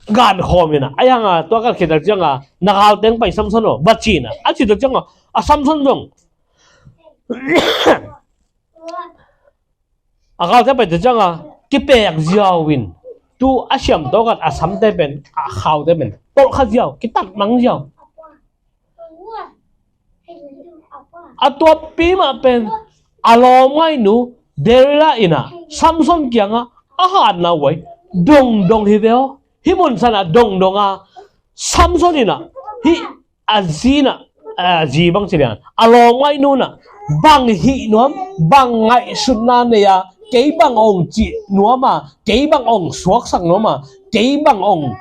gan khawm in a. A hiang a, tua kan khit tak ciang a, na galte ong pai Samson aw, va ci na. A ci tak ciang a, a Samson zong. A galte pai te ciang a, kipek ziau in, tu a siam tawh kat a samte pen, a khaute pen, tolh kha ziau, kitat mang ziau. A tuapi mah pen, a lawmngaih nu, Delilah in a, Samson kiang a, a hatna uh ai, dongdong hi ve aw. Hih mun san a dongdong a, Samson in a, hih a zi na, a zi bang ci lian. A lawmngaih nu na, bang hih nuam, bang ngaihsutna nei a, kei bang ong cih nuam a, kei bang ong suaksak nuam a, kei bang ong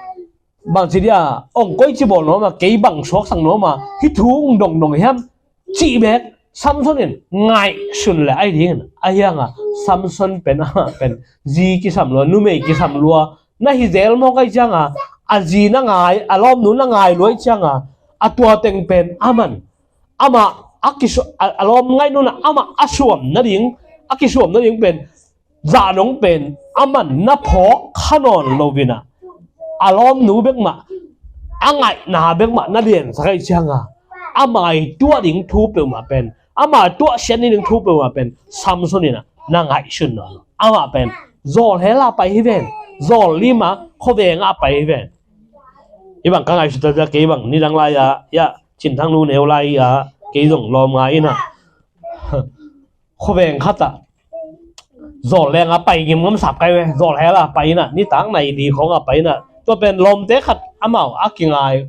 bangci dia, ong koici bawl nuam a, kei bang suaksak nuam a, hih thu ong dongdong hiam, cih bek Samson in ngaihsun le ahi dingin, ahi hanga Samson pen, amah pen zi kisam lua, numei kisam lua na hi zel mawk ahi cianga, a zi na ngai, a lawmnu na ngai lua ahi cianga, a tua teng pen aman, amah a kisu-, a, a lawm ngaihnu na amah a suam nading, a kisuam nading pen zah dong pen aman na phawk kha nawn lo inah, a lawmnu bek mah, a ngaihna bek mah na liansak ahi cianga, amah i tuah ding thu peuhmah pen, amah tuah siat ni ding thu peuhmah pen Samson inah na ngaihsun nawn lo. Amah pen zawl hela pai hi ven, zawl lima khuavengah pai hi ven. Hih bang ka ngaihsut tak ciang, kei bang nidang lai-a, ya, Cin Thang nu neu lai-a kei zong lawm ngai inah, khuaveng khatah zawl lenga pai ngimngam sap kai ve. Zawl hela pai inah, nitak nai li khonga pai inah, tua pen lawmte khat amau a kingai,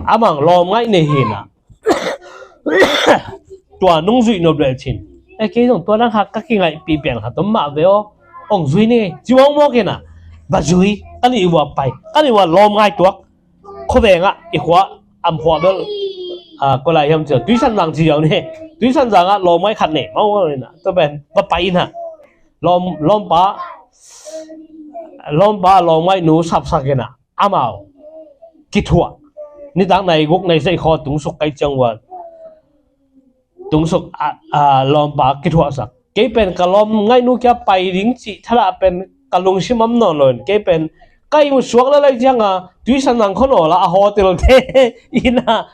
amang lawm ngaih nei hinah, tua nung zuih nop le cin, e, kei zong tua dang kha ka kingaihpih pian khat om mah ve aw, ong zui ni, ci mawkmawk inah, va zui, ka nih ua pai, ka nih ua lawm ngai tuak. Khuavengah i khua, am khua bel, a, kua lai hiam cia, Tuisanzang ci ziau ni, Tuisanzangah lawm ngai khat nei mawkmawk inah, tua pen va pai inah, lawm, lawmpa, lawmpa lawm ngaihnu sapsak inah, amau kithuah. Nitak nai guk nai sagih khaw tungsuk kai ciang ua, tungsuk a, a, lawmpa kithuahsak. Kei pen ka lawm ngaihnu kia pai ding cih thadah pen ka lungsim om nawn lo in, kei pen ka ihmu suak le lai cianga Tuisanzang khuanawl a hotel te inah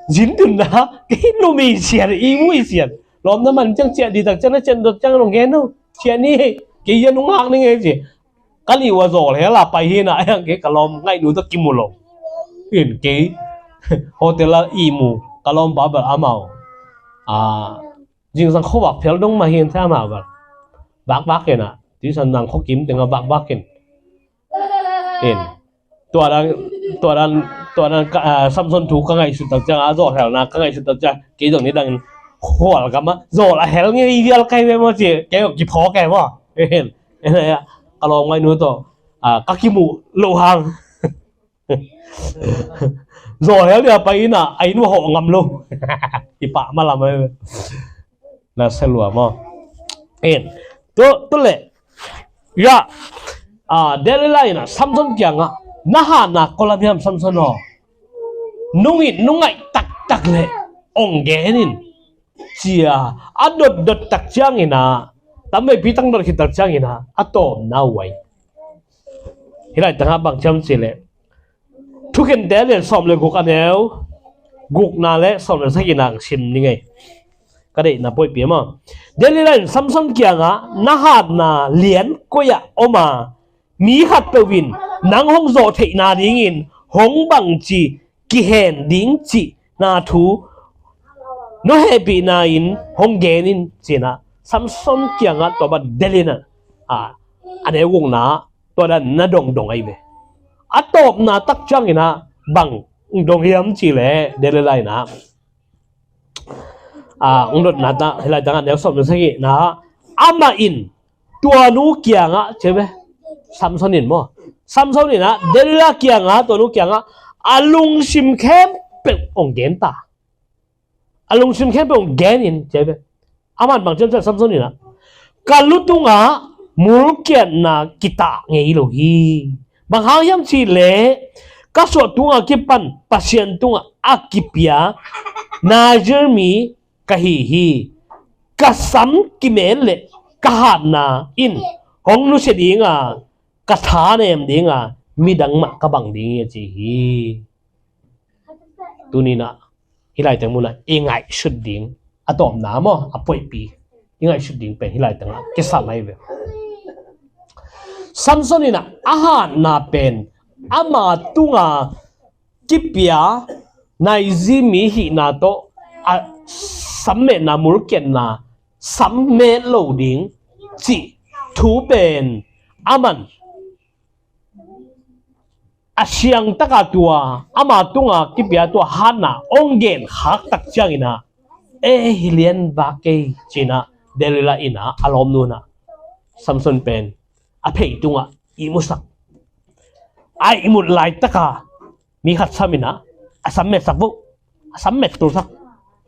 zin tunna, kei lum i sian, ihmu i sian. Lawm na man ciang ciah dih tak ciang, na cian dot ciang nong gen no, ciah ni, kei ia nungak ni ngei ci. Ka nih ua zawl hela pai hinah, a hiang kei ka lawm ngaihnu tawh kimu lo in, kei hotel a ihmu ka lawmpa bel amau, a, zingsang khuavak phial dong mah hin thei amau bel vakvak inah, Tuisanzang khuakim tengah vakvak in. In. Tua dan, tua dan, tua dan ka, a, Samson thu ka ngaihsut tak cianga, a zawl helna ka ngaihsut tak ciang, kei zong nidangin khual kamah zawl a hel ngei vial kai ve maw ci, kei zong kiphawk e maw. In. In, a, ka lawm ngaihnu tawh, a, ka kimuh loh hang zawl hel dia pai inah, a inn ua hawh ngam lo. I pah malam ai ve. Na selua maw. In. Tu, tu le. Ya. A, Delilah inah Samson kiangah, na hatna kua lam hiam Samson aw? Nung it, nung ngaih taktak le ong gen in. Cia, a dotdot tak cianginah, tamveipi tang dot khit tak cianginah, a tawpna uai. Hih laitangah bang ciam cileh, Thukhente lian sawm le guk a neu gukna le sawm le sagihna ang sim ni ngei. Ka deihna poipi maw. Delilah in Samson kiangah, na hatna lian koi-ah om a, mi khatpeuh in nang hong zawh theihna dingin hong bangci kihen ding cihna thu no hehpihna in hong gen in, cinah Samson kiangah tua bang Delilah, a, a neu gukna tua dan na dongdong ahi ve. A tawpna tak cianginah bang dong hiam cileh Delilah inah, a, ong dotna ta, hih laitangah neu sawm le sagihna, amah in tua nu kiangah, ci ve, Samson in maw, Samson inah Delilah kiangah, tua nu kiangah a lungsim khempeuh ong gen ta. A lungsim khempeuh ong gen in, ci ve. Aman bang ciam ciah Samson inah, ka lu tungah mulkiatna kitah ngei lo hi. Bang hang hiam cihleh ka suah tungah kipan Pasian tungah a kipia Nazir mi ka hi hi. Ka sam kimen le ka hatna in hong nusia dinga, ka thanem dinga midang mah ka bang ding hi, a ci hi. Tuninah hih laiteng munah i ngaihsut ding, a tawpna maw, a poipi, i ngaihsut ding pen hih laitengah kisam ahi ve. Samson inah a hatna pen ama tunga kipia Nazir mi hihna tawh a sammetna, mulkiatna, sammet lo ding cih thu pen aman a siangtaka tua ama tunga kipia tua hatna ong gen khak tak cianginah, e, hi lian vak kei, cinah Delilah inah a lawmnu inah Samson pen a phei tungah ihmusak. A ihmut laitaka mi khat sam inah, a sam metsak vo, a sam met tulsak,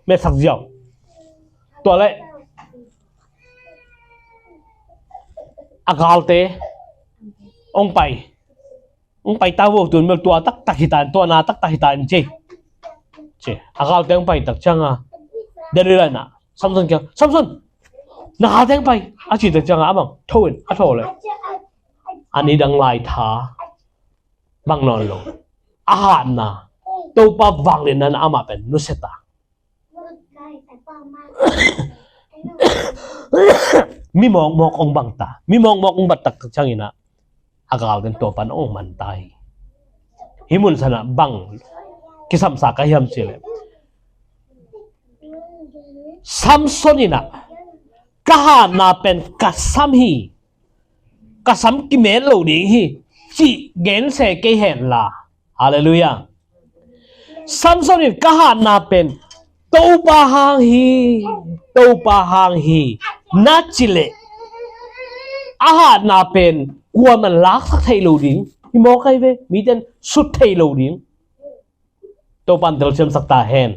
metsak ziau. Tua le a galte hong pai, hong pai ta vo, tun bel tua taktak hi ta in, tua na taktak hi ta in ci. Ci. A galte hong pai tak cianga Delila inah Samson kiang, "Samson, na galte hong pai," a ci tak cianga amah tho in a tho le a nidang lai tha bang nawn lo. A hatna, Topa vangliatna in amah pen nusia ta. Mi mawkmawk hong bang ta. Mi mawkmawk hong bat taktak ciang inah a galten tua pan hong man ta hi. Hih mun sanah bang kisamsa ka hiam cih leh, Samson inah, "Ka hatna pen ka sam hi, ka sam kimet lo ding hi," cih gense kei hen la. Halleluiah. Samson in, "Ka hatna pen Topa hang hi, Topa hang hi," na ci leh a hatna pen kuaman laksak thei lo ding hi. Mawk ahi ve, miten sut thei lo ding. Topa in telsiamsak ta hen.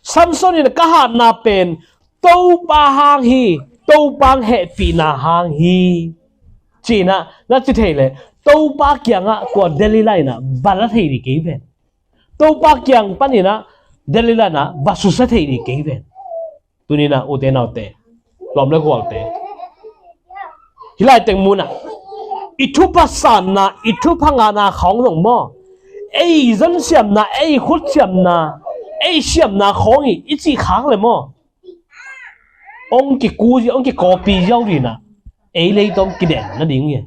Samson in, "Ka hatna pen Topa hang hi, Topa hehpihna hang hi," ci inah na ci thei leh Topa kiangah tua Delila inah va la thei ding kei ven. Topa kiang pan inah Delila inah va susia thei ding kei ven. Tuni inah ute naute, lawm le gualte, hih lai teng munah i thupha sanna, i thupha ngahna khawng zong maw, ei zon siamna, ei khut siamna, ei siamna khawng hi i cih khak le maw, hong kiku, hong kikopi ziau dinah ei leitung kidenna ding hi.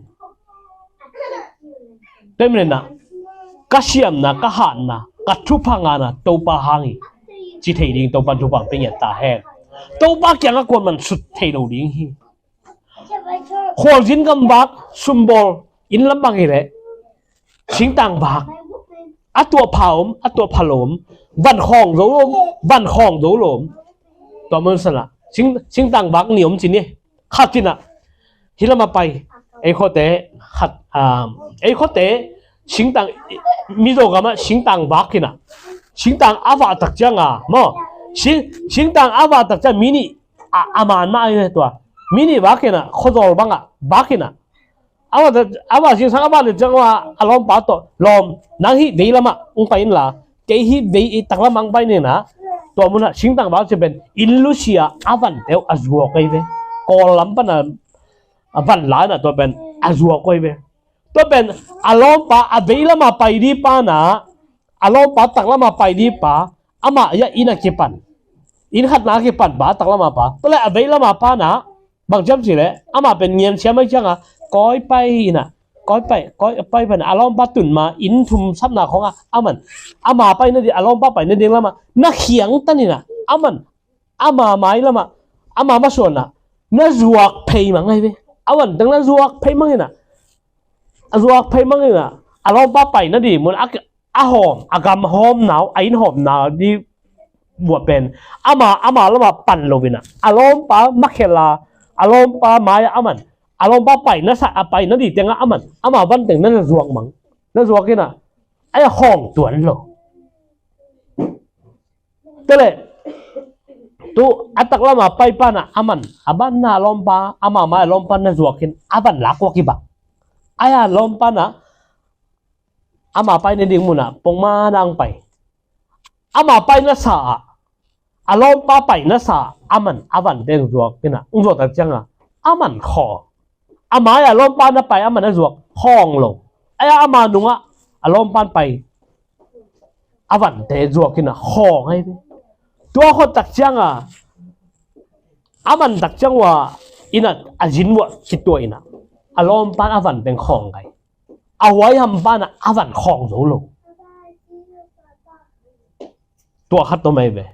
Tua ahih manin ah ka siamna, ka hatna, ka thupha ngahna Topa hang hi ci thei ding, Topa in thupha hong pia ngiat ta hen. Topa kiangah kuaman sut thei lo ding hi. Khualzin gam vak, sumbawl, inn lam bang hi leh, singtang vak, a tuahpha om, a tuahpha lo om, van khawng zo lo om, van khawng zo lo om. Tua mun sanah sing, singtang vak nih om ci ni. Khat inah hih lamah pai, ei khuate khat, ah, ei khuate singtang, Mizo gamah singtang vak inah, singtang a vak tak cianga maw, sing, singtang a vak tak ciang mi nih a, a man mah ahi ve tua. Mi nih vak inah, khuazawl bangah vak inah, a vak, a vak zingsang a vak leh ciang a, a lawmpa tawh, "Lawm, nang hih vei lamah hong pai inla, kei hih vei i taklamah hong pai ning," a, tua munah singtang vak cih pen inn lusia a vante uh a zuak ahi ve. Kawl lam pana a van la inah tua pen a zuak ahi ve. Tua pen a lawmpa a vei lamah pai ding pa inah, a lawmpa taklamah pai ding pa, amah a inn a kipan, inn khatna a kipan pa, a taklamah pa. Tua leh a vei lamah pa inah bang ci hiam cih leh, amah pen ngian siam ahih cianga kawi pai inah, kawi pai, kawi pai pai inah, a lawmpa tun ma inn thum sapna khawngah aman, ama pai nading, a lawmpa pai nading lamah na khiangtan inah, aman ama mai lamah, ama masuanah na zuak phei mang ahi ve. A van teng na zuak phei mang inah, a zuak phei mang inah, a lawmpa pai nading mun a, a hawm, a gam hawmna uh, a inn hawmna ding uh pen ama, ama lamah pan lo inah, a lawmpa makhel a, a lawmpa mai-ah aman, a lawmpa pai na sa, a pai nading tengah aman, ama van teng na, na zuak mang, na zuak inah, a khawng tuan lo. Tua leh tu a taklamah pai pa inah aman, a banna a lawmpa, ama mai a lawmpa na zuak in a van lak uh a kibang. A lawmpa inah ama pai nading munah pongman a hong pai. Ama pai na sa ah, a lawmpa pai na sa ah, aman a van teng zuak inah, hong zuak tak cianga aman khawng. A mai-ah a lawmpa na pai, aman a zuak, khawng lo. Ai-a ama nungah a lawmpa pai, a vante zuak inah khawng ahi ve. Tua khawng tak cianga, aman tak ciang uh a, inah a zin uh a kituah inah, a lawmpa a van teng khawng kai. A huaiham pa inah a van khawng zo lo. Tua khat tawh mai ve.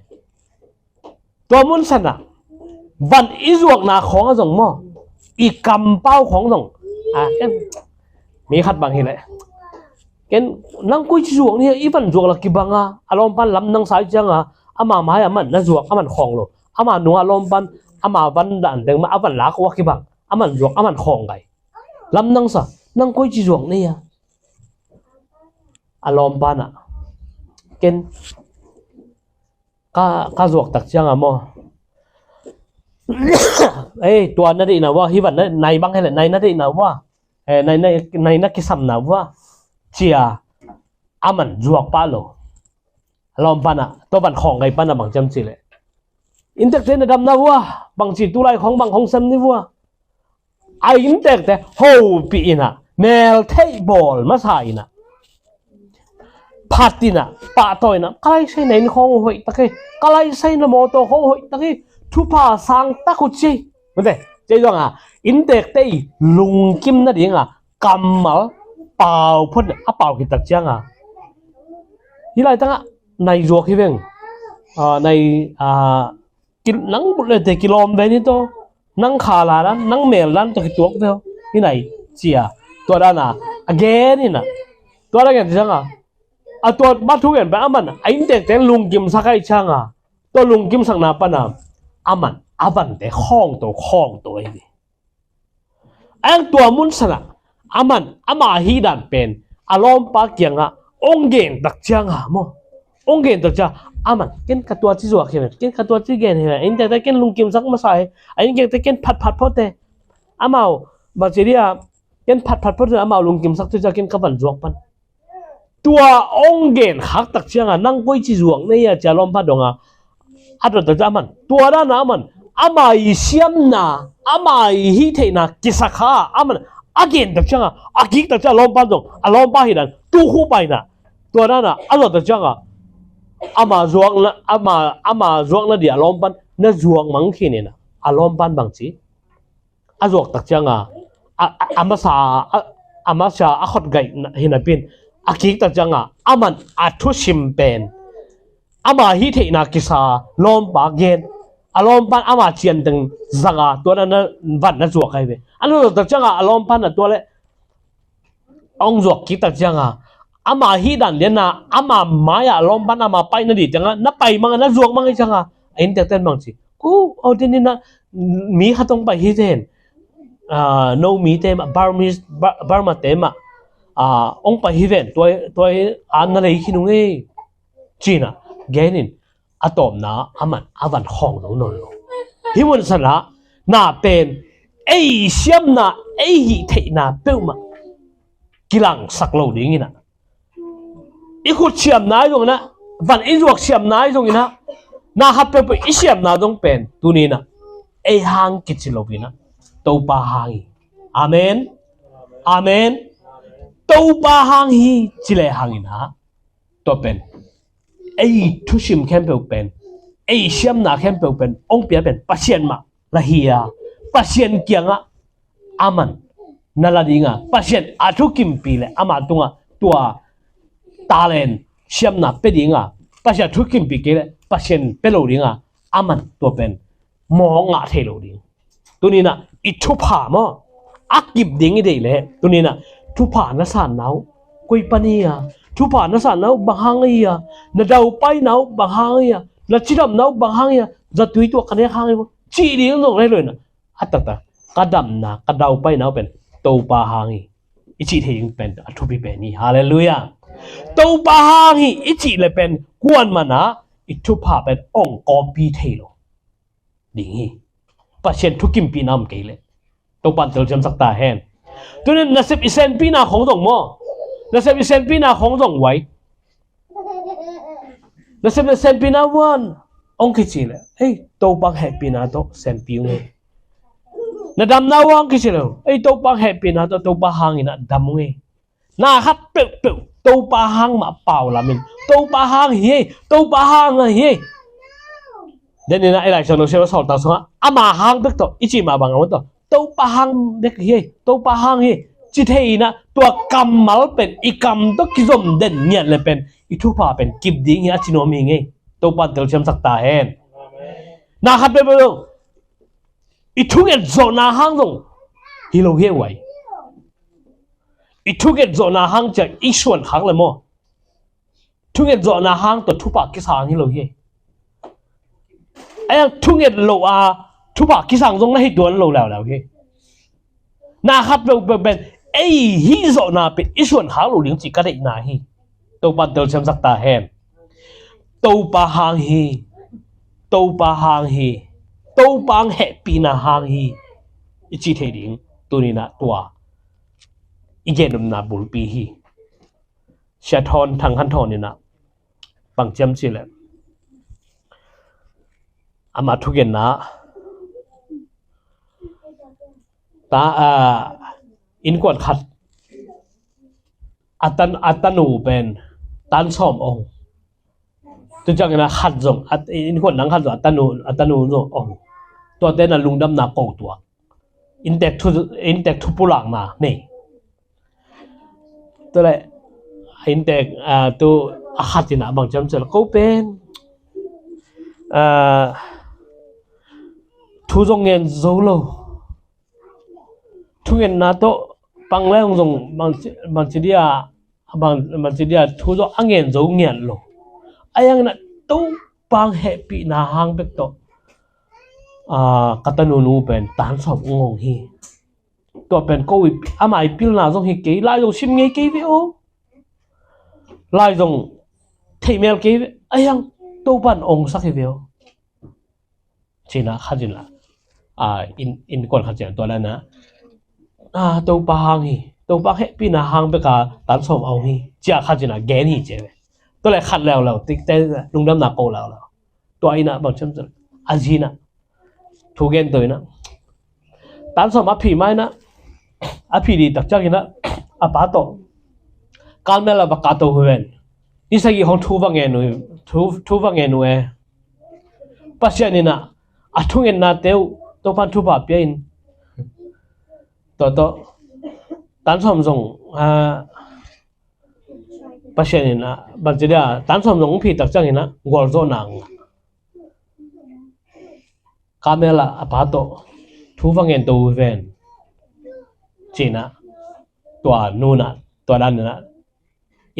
Tua mun sanah van i zuakna khawngah zong maw, i kampau khawng zong, a, ken mi khat bang hi leh, ken nang koi ci zuak ni, i van zuak la kibang a, a lawmpa lamdang sa ahih cianga ama mai-ah aman na zuak, aman khawng lo. Ama nungah a lawmpa ama van dan teng mah a van lak uh a kibang, aman zuak, aman khawng kai. Lamdang sa, nang koi ci zuak ni a. A lawmpa in ah, ken ka, ka zuak tak ciang a maw, ei, tua na deihna uh a, hih van na, nai bang hi leh, nai na deihna uh a, eh, nai, nai, nai na kisamna uh a, ci-a aman zuak pah lo. A lawmpa in ah, tua van khawng gai pan ah bang ci hiam cih leh, inntekte na damna uh a, bangci tulai khawng bang hong sem ni uh a, a inntekte hopih in ah, meltheih bawl masa in ah, phat in ah, pahtawi in ah, ka laisai na inn khawng uh hoih tak hi, ka laisai na mawtaw khawng uh hoih tak hi, thupha sang tak uh ci. Mate, ci zong a, inntekte i lungkim nading a kammal pau phot in ah, a pau khit tak ciang a, hih laitang ah nai zuak hi veng. Ah, nai, ah, ki, nang bulh lete kilawm ve ni tawh, nang kha la dan, nang mel dan tawh kituak ve aw, hi nai, ci-a, tua dan a, a gen in ah, tua dan a gen ciang a, a tua bang thu gen pen aman a inntekte lungkimsak ahih ciang a, tua lungkimsakna pan a, aman a vante khawngto, khawngto ahi ve. A eng tua mun san ah, aman, ama hih dan pen a lawmpa kiangah ong gen tak ciang a maw, ong gen tak ciang a, aman, ken ka tua ci zuak hi ven, ken ka tua ci gen hi ven, a inntekte ken lungkimsak masa hi, a inntekte ken phatphat phot e. Amau, bang ci dia, ken phatphat phot e, amau lungkimsak tu ciang ken ka van zuak pan. Tua ong gen khak tak ciang a, nang koici zuak na hia, ci-a lawmpa dong a, a dot tak ciang a, aman, tua dan a aman, ama i siamna, ama i hih theihna kisa kha a, aman, a gen tak ciang a, a kik tak ciang a, lawmpa dong, a lawmpa hih dan tu khup in ah, tua dan a a dot tak ciang a, ama zuakna, ama, ama zuakna dia a lawmpa in na zuak mang khin in ah, a lawmpa in bang ci, a zuak tak ciang a, a, a, a masa, a, a masa a khut gai na, hi napi in, a kik tak ciang a, aman a thusim pen, ama hih theihna kisa lawmpa gen, a lawmpa in ama cianteng zang a, tua dan a van na zuak ahi ve. A na zuak tak ciang a, a lawmpa in ah tua leh ong zuak kik tak ciang a, ama hih dan lian a, ama mai ah a lawmpa in ama pai na ding ciang a, na pai mang a, na zuak mang ahih ciang a, a inntekte in bang ci, ku, aw, den in ah, mi khat ong pai hi ven, ah, no mite mah, Burmese, Bur-, Burma te mah, ah, ong pai hi ven, tua, tua a na lei khin ung e, ci-in ah gen in, a tawpna aman a van khawng lo nawn lo. Hih mun san ah, na pen, ei siamna, ei hih theihna peuhmah kilangsak lo ding in ah, i khut siamna ahi zongin ah, van i zuak siamna ahi zongin ah, na khat peuhpeuh i siamna zong pen, tuni in ah, ei hang kici lo in ah, Topa hang hi. Amen. Amen. Topa hang hi, ci le hang in ah, tua pen, ei thusim khempeuh pen, ei siamna khempeuh pen, ong pia pen Pasian mah la hi a, Pasian kiangah aman na la ding a, Pasian a thukimpi le ama tungah tua talent siamna pia ding a, Pasian a thukimpi kei le Pasian pia lo ding a, aman tua pen mawk ngah thei lo ding. Tuni in ah i thupha maw, a kip ding i deih leh, tuni in ah thupha na sanna uh koi pan hi a, thupha na sanna uh bang hang hi a, na daupaina uh bang hang hi a, na cidamna uh bang hang hi a, zatui tuak ka nek hang hi maw, cih ding zong lei lo in ah, a taktak, ka damna, ka daupaina uh pen Topa hang hi, i cih thei ding pen a thupi pen hi. Halleluiah. Topa hang hi i cih le pen kuaman ah i thupha pen ong kawpi thei lo ding hi. Pasian thukimpihna om kei leh. Topa in telsiamsak ta hen. Tuni in nasep i senpihna khong zong maw, nasep i senpihna khong zong uai. Nasep i senpihna uh a ong kici leh, ei, Topa hehpihna tawh senpi ung ei. Na damna uh a ong kici leh, ei, Topa hehpihna tawh, Topa hang in ah dam ung ei. Na khat peuhpeuh Topa hang mah pau lamin, Topa hang hi ei, Topa hang hi ei. Den in ah i Lai Siangtho sawltak sungah ama hang bek tawh i cih mah bang a om tawh, Topa hang bek hi ei, Topa hang hi ei, ci thei in ah, tua kammal pen i kam tawh kizom den ngiat le pen i thupha pen kip ding hi a ci nuam hi ing ei. Topa in telsiamsak ta hen. Na khat peuhpeuh zong i thunget zawhna hang zong hi lo hi ei uai. I thunget zawhna hang ciang i suan khak le maw, thunget zawhna hang tawh thupha kisang hi lo hi ei. A yang thunget lo a thupha kisang zong na hi tuan lo leuleu hi ei. Na khat peuhpeuh pen ei hih zawhna pen i suan khak lo ding cih ka deihna hi. Topa telsiamsak ta hen. Topa hang hi. Topa hang hi. Topa hang hehpihna hang hi. I cih theih ding tuni-in ah tua i gen nopna bulpi hi. Sia Thawn, Thang Khan Thawn in ah bang ci hiam cih leh, amah thugenna, ta, a, innkuan khat, a tan, a tanu pen tan sawm ong. Tu ciangin ah khat zong, a, innkuan dang khat zong, a tanu, a tanu zong ong. Tuate in ah lungdamna ko tuak. Inntek thu, inntek thu pulakna nei. Tua leh, a inntek, a, tu a khat in ah bang ci hiam cih leh, ko pen, a, thu zong ngen zo lo. Thungetna tawh pang leng zong bang ci, bang ci dia, bang, bang ci dia thu zong a ngen zo ngiat lo. Ahi hangin ah Topa hang hehpihna hang bek tawh, a, ka tanunu pen tan sawm ong hi. Tua pen ko i, ama i pilna zong hi kei, lai zong sim ngei kei ve aw. Lai zong theih mel kei ve, ahi hang Topa in ongsak hi ve aw. Ci-in ah khat in ah, a, inn, innkuan khat ci-in ah tua dan ah, a, Topa hang hi, Topa hehpihna hang bek a tan sawm a ong hi, ci-a khat in ah gen hi ci ve. Tua leh khat leuleu, tikte lungdamna ko leuleu. Tua in ah bang ci hiam cih leh, a zi in ah thu gen to in ah, tan sawm a phih ma in ah, a phih ding tak ciangin ah, a pa tawh Carmel ah va kahto uh hen. Ni sagih hong thu va ngen uh, thu, thu va ngen uh e. Pasian in ah a thungennate uh Topa'n thupha pia in, tua tawh tan sawm zong, a, Pasian in ah bang ci dia, tan sawm zong hong phih tak ciangin ah gualzawhna ngah. Carmel ah a pa tawh thu va ngen to uh hen, ci-in ah tua nu in ah tua dan in ah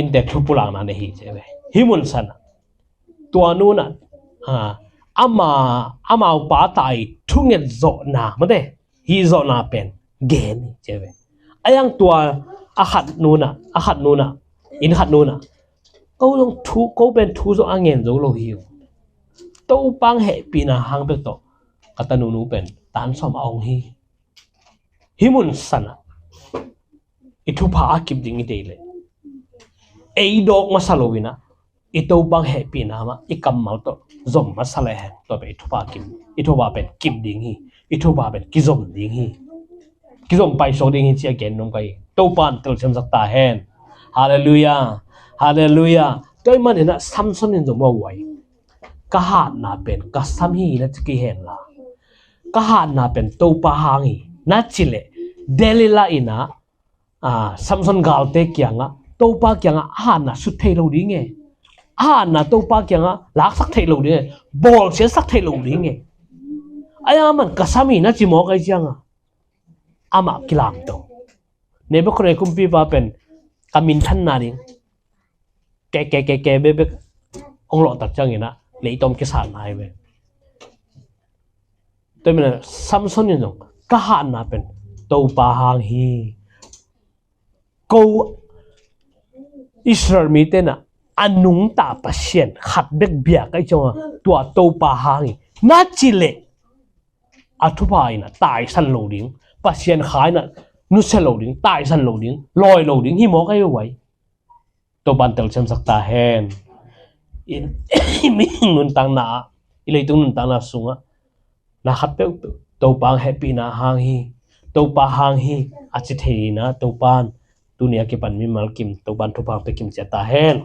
inntek thu pulakna nei hi ci ve. Hih mun san ah tua nu in ah, a, ama, amau pa ta i thunget zawhna, mate, hih zawhna pen gen hi ci ve. Ahi hang tua a khat nu in ah, a khat nu in ah, inn khat nu in ah, ko zong thu, ko pen thu zong a ngen zo lo hi uh. Topa hang hehpihna hang bek tawh ka tanunu pen tan sawm a ong hi. Hih mun san ah i thupha a kip ding i deih leh, ei dawk masa lo in ah, i Topa hang hehpihna mah i kammal tawh zom masa leh hen, tua pen i thupha kip, i thupha pen kip ding hi. I thupha pen kizom ding hi. Kizom paisuak ding hi ci-a gen nuam ka hi. Topa'n telsiamsak ta hen. Halleluiah. Halleluiah. Tua ahih manin ah Samson in zong mawh uh hi. Ka hatna pen ka sam hi na ci kei hen la, ka hatna pen Topa hang hi na ci leh, Delilah in ah, a, Samson galte kiangah, Topa kiangah a hatna sut thei lo ding e. A hatna Topa kiangah laksak thei lo ding e. Bawlsiatsak thei lo ding e. Ahi hang aman ka sam hi na ci mawk ahih ciangah amah kilamto. Nebuchadnezzar kumpipa pen ka minthanna ding ke, ke, ke, ke bekbek hong lawh tak ciangin ah leitung kisan nai ve. Tua ahih manin ah Samson in zong ka hatna pen Topa hang hi. Ko Israel mite in ah a nungta Pasian khat bek biak ahih ciangah tua Topa hang hi na ci leh, a thupha in ah taisan lo ding, Pasian kha in ah nusia lo ding, taisan lo ding, lawi lo ding hi mawk ahi uh hi. Topa'n telsiamsak ta hen. I, i mihing nuntakna ah, i leitung nuntakna sungah na khat peuh Topa hang hehpihna hang hi, Topa hang hi a ci thei in ah Topa'n tuni a kipan mimal kim Topa'n thupha hong pia kim ciat ta hen.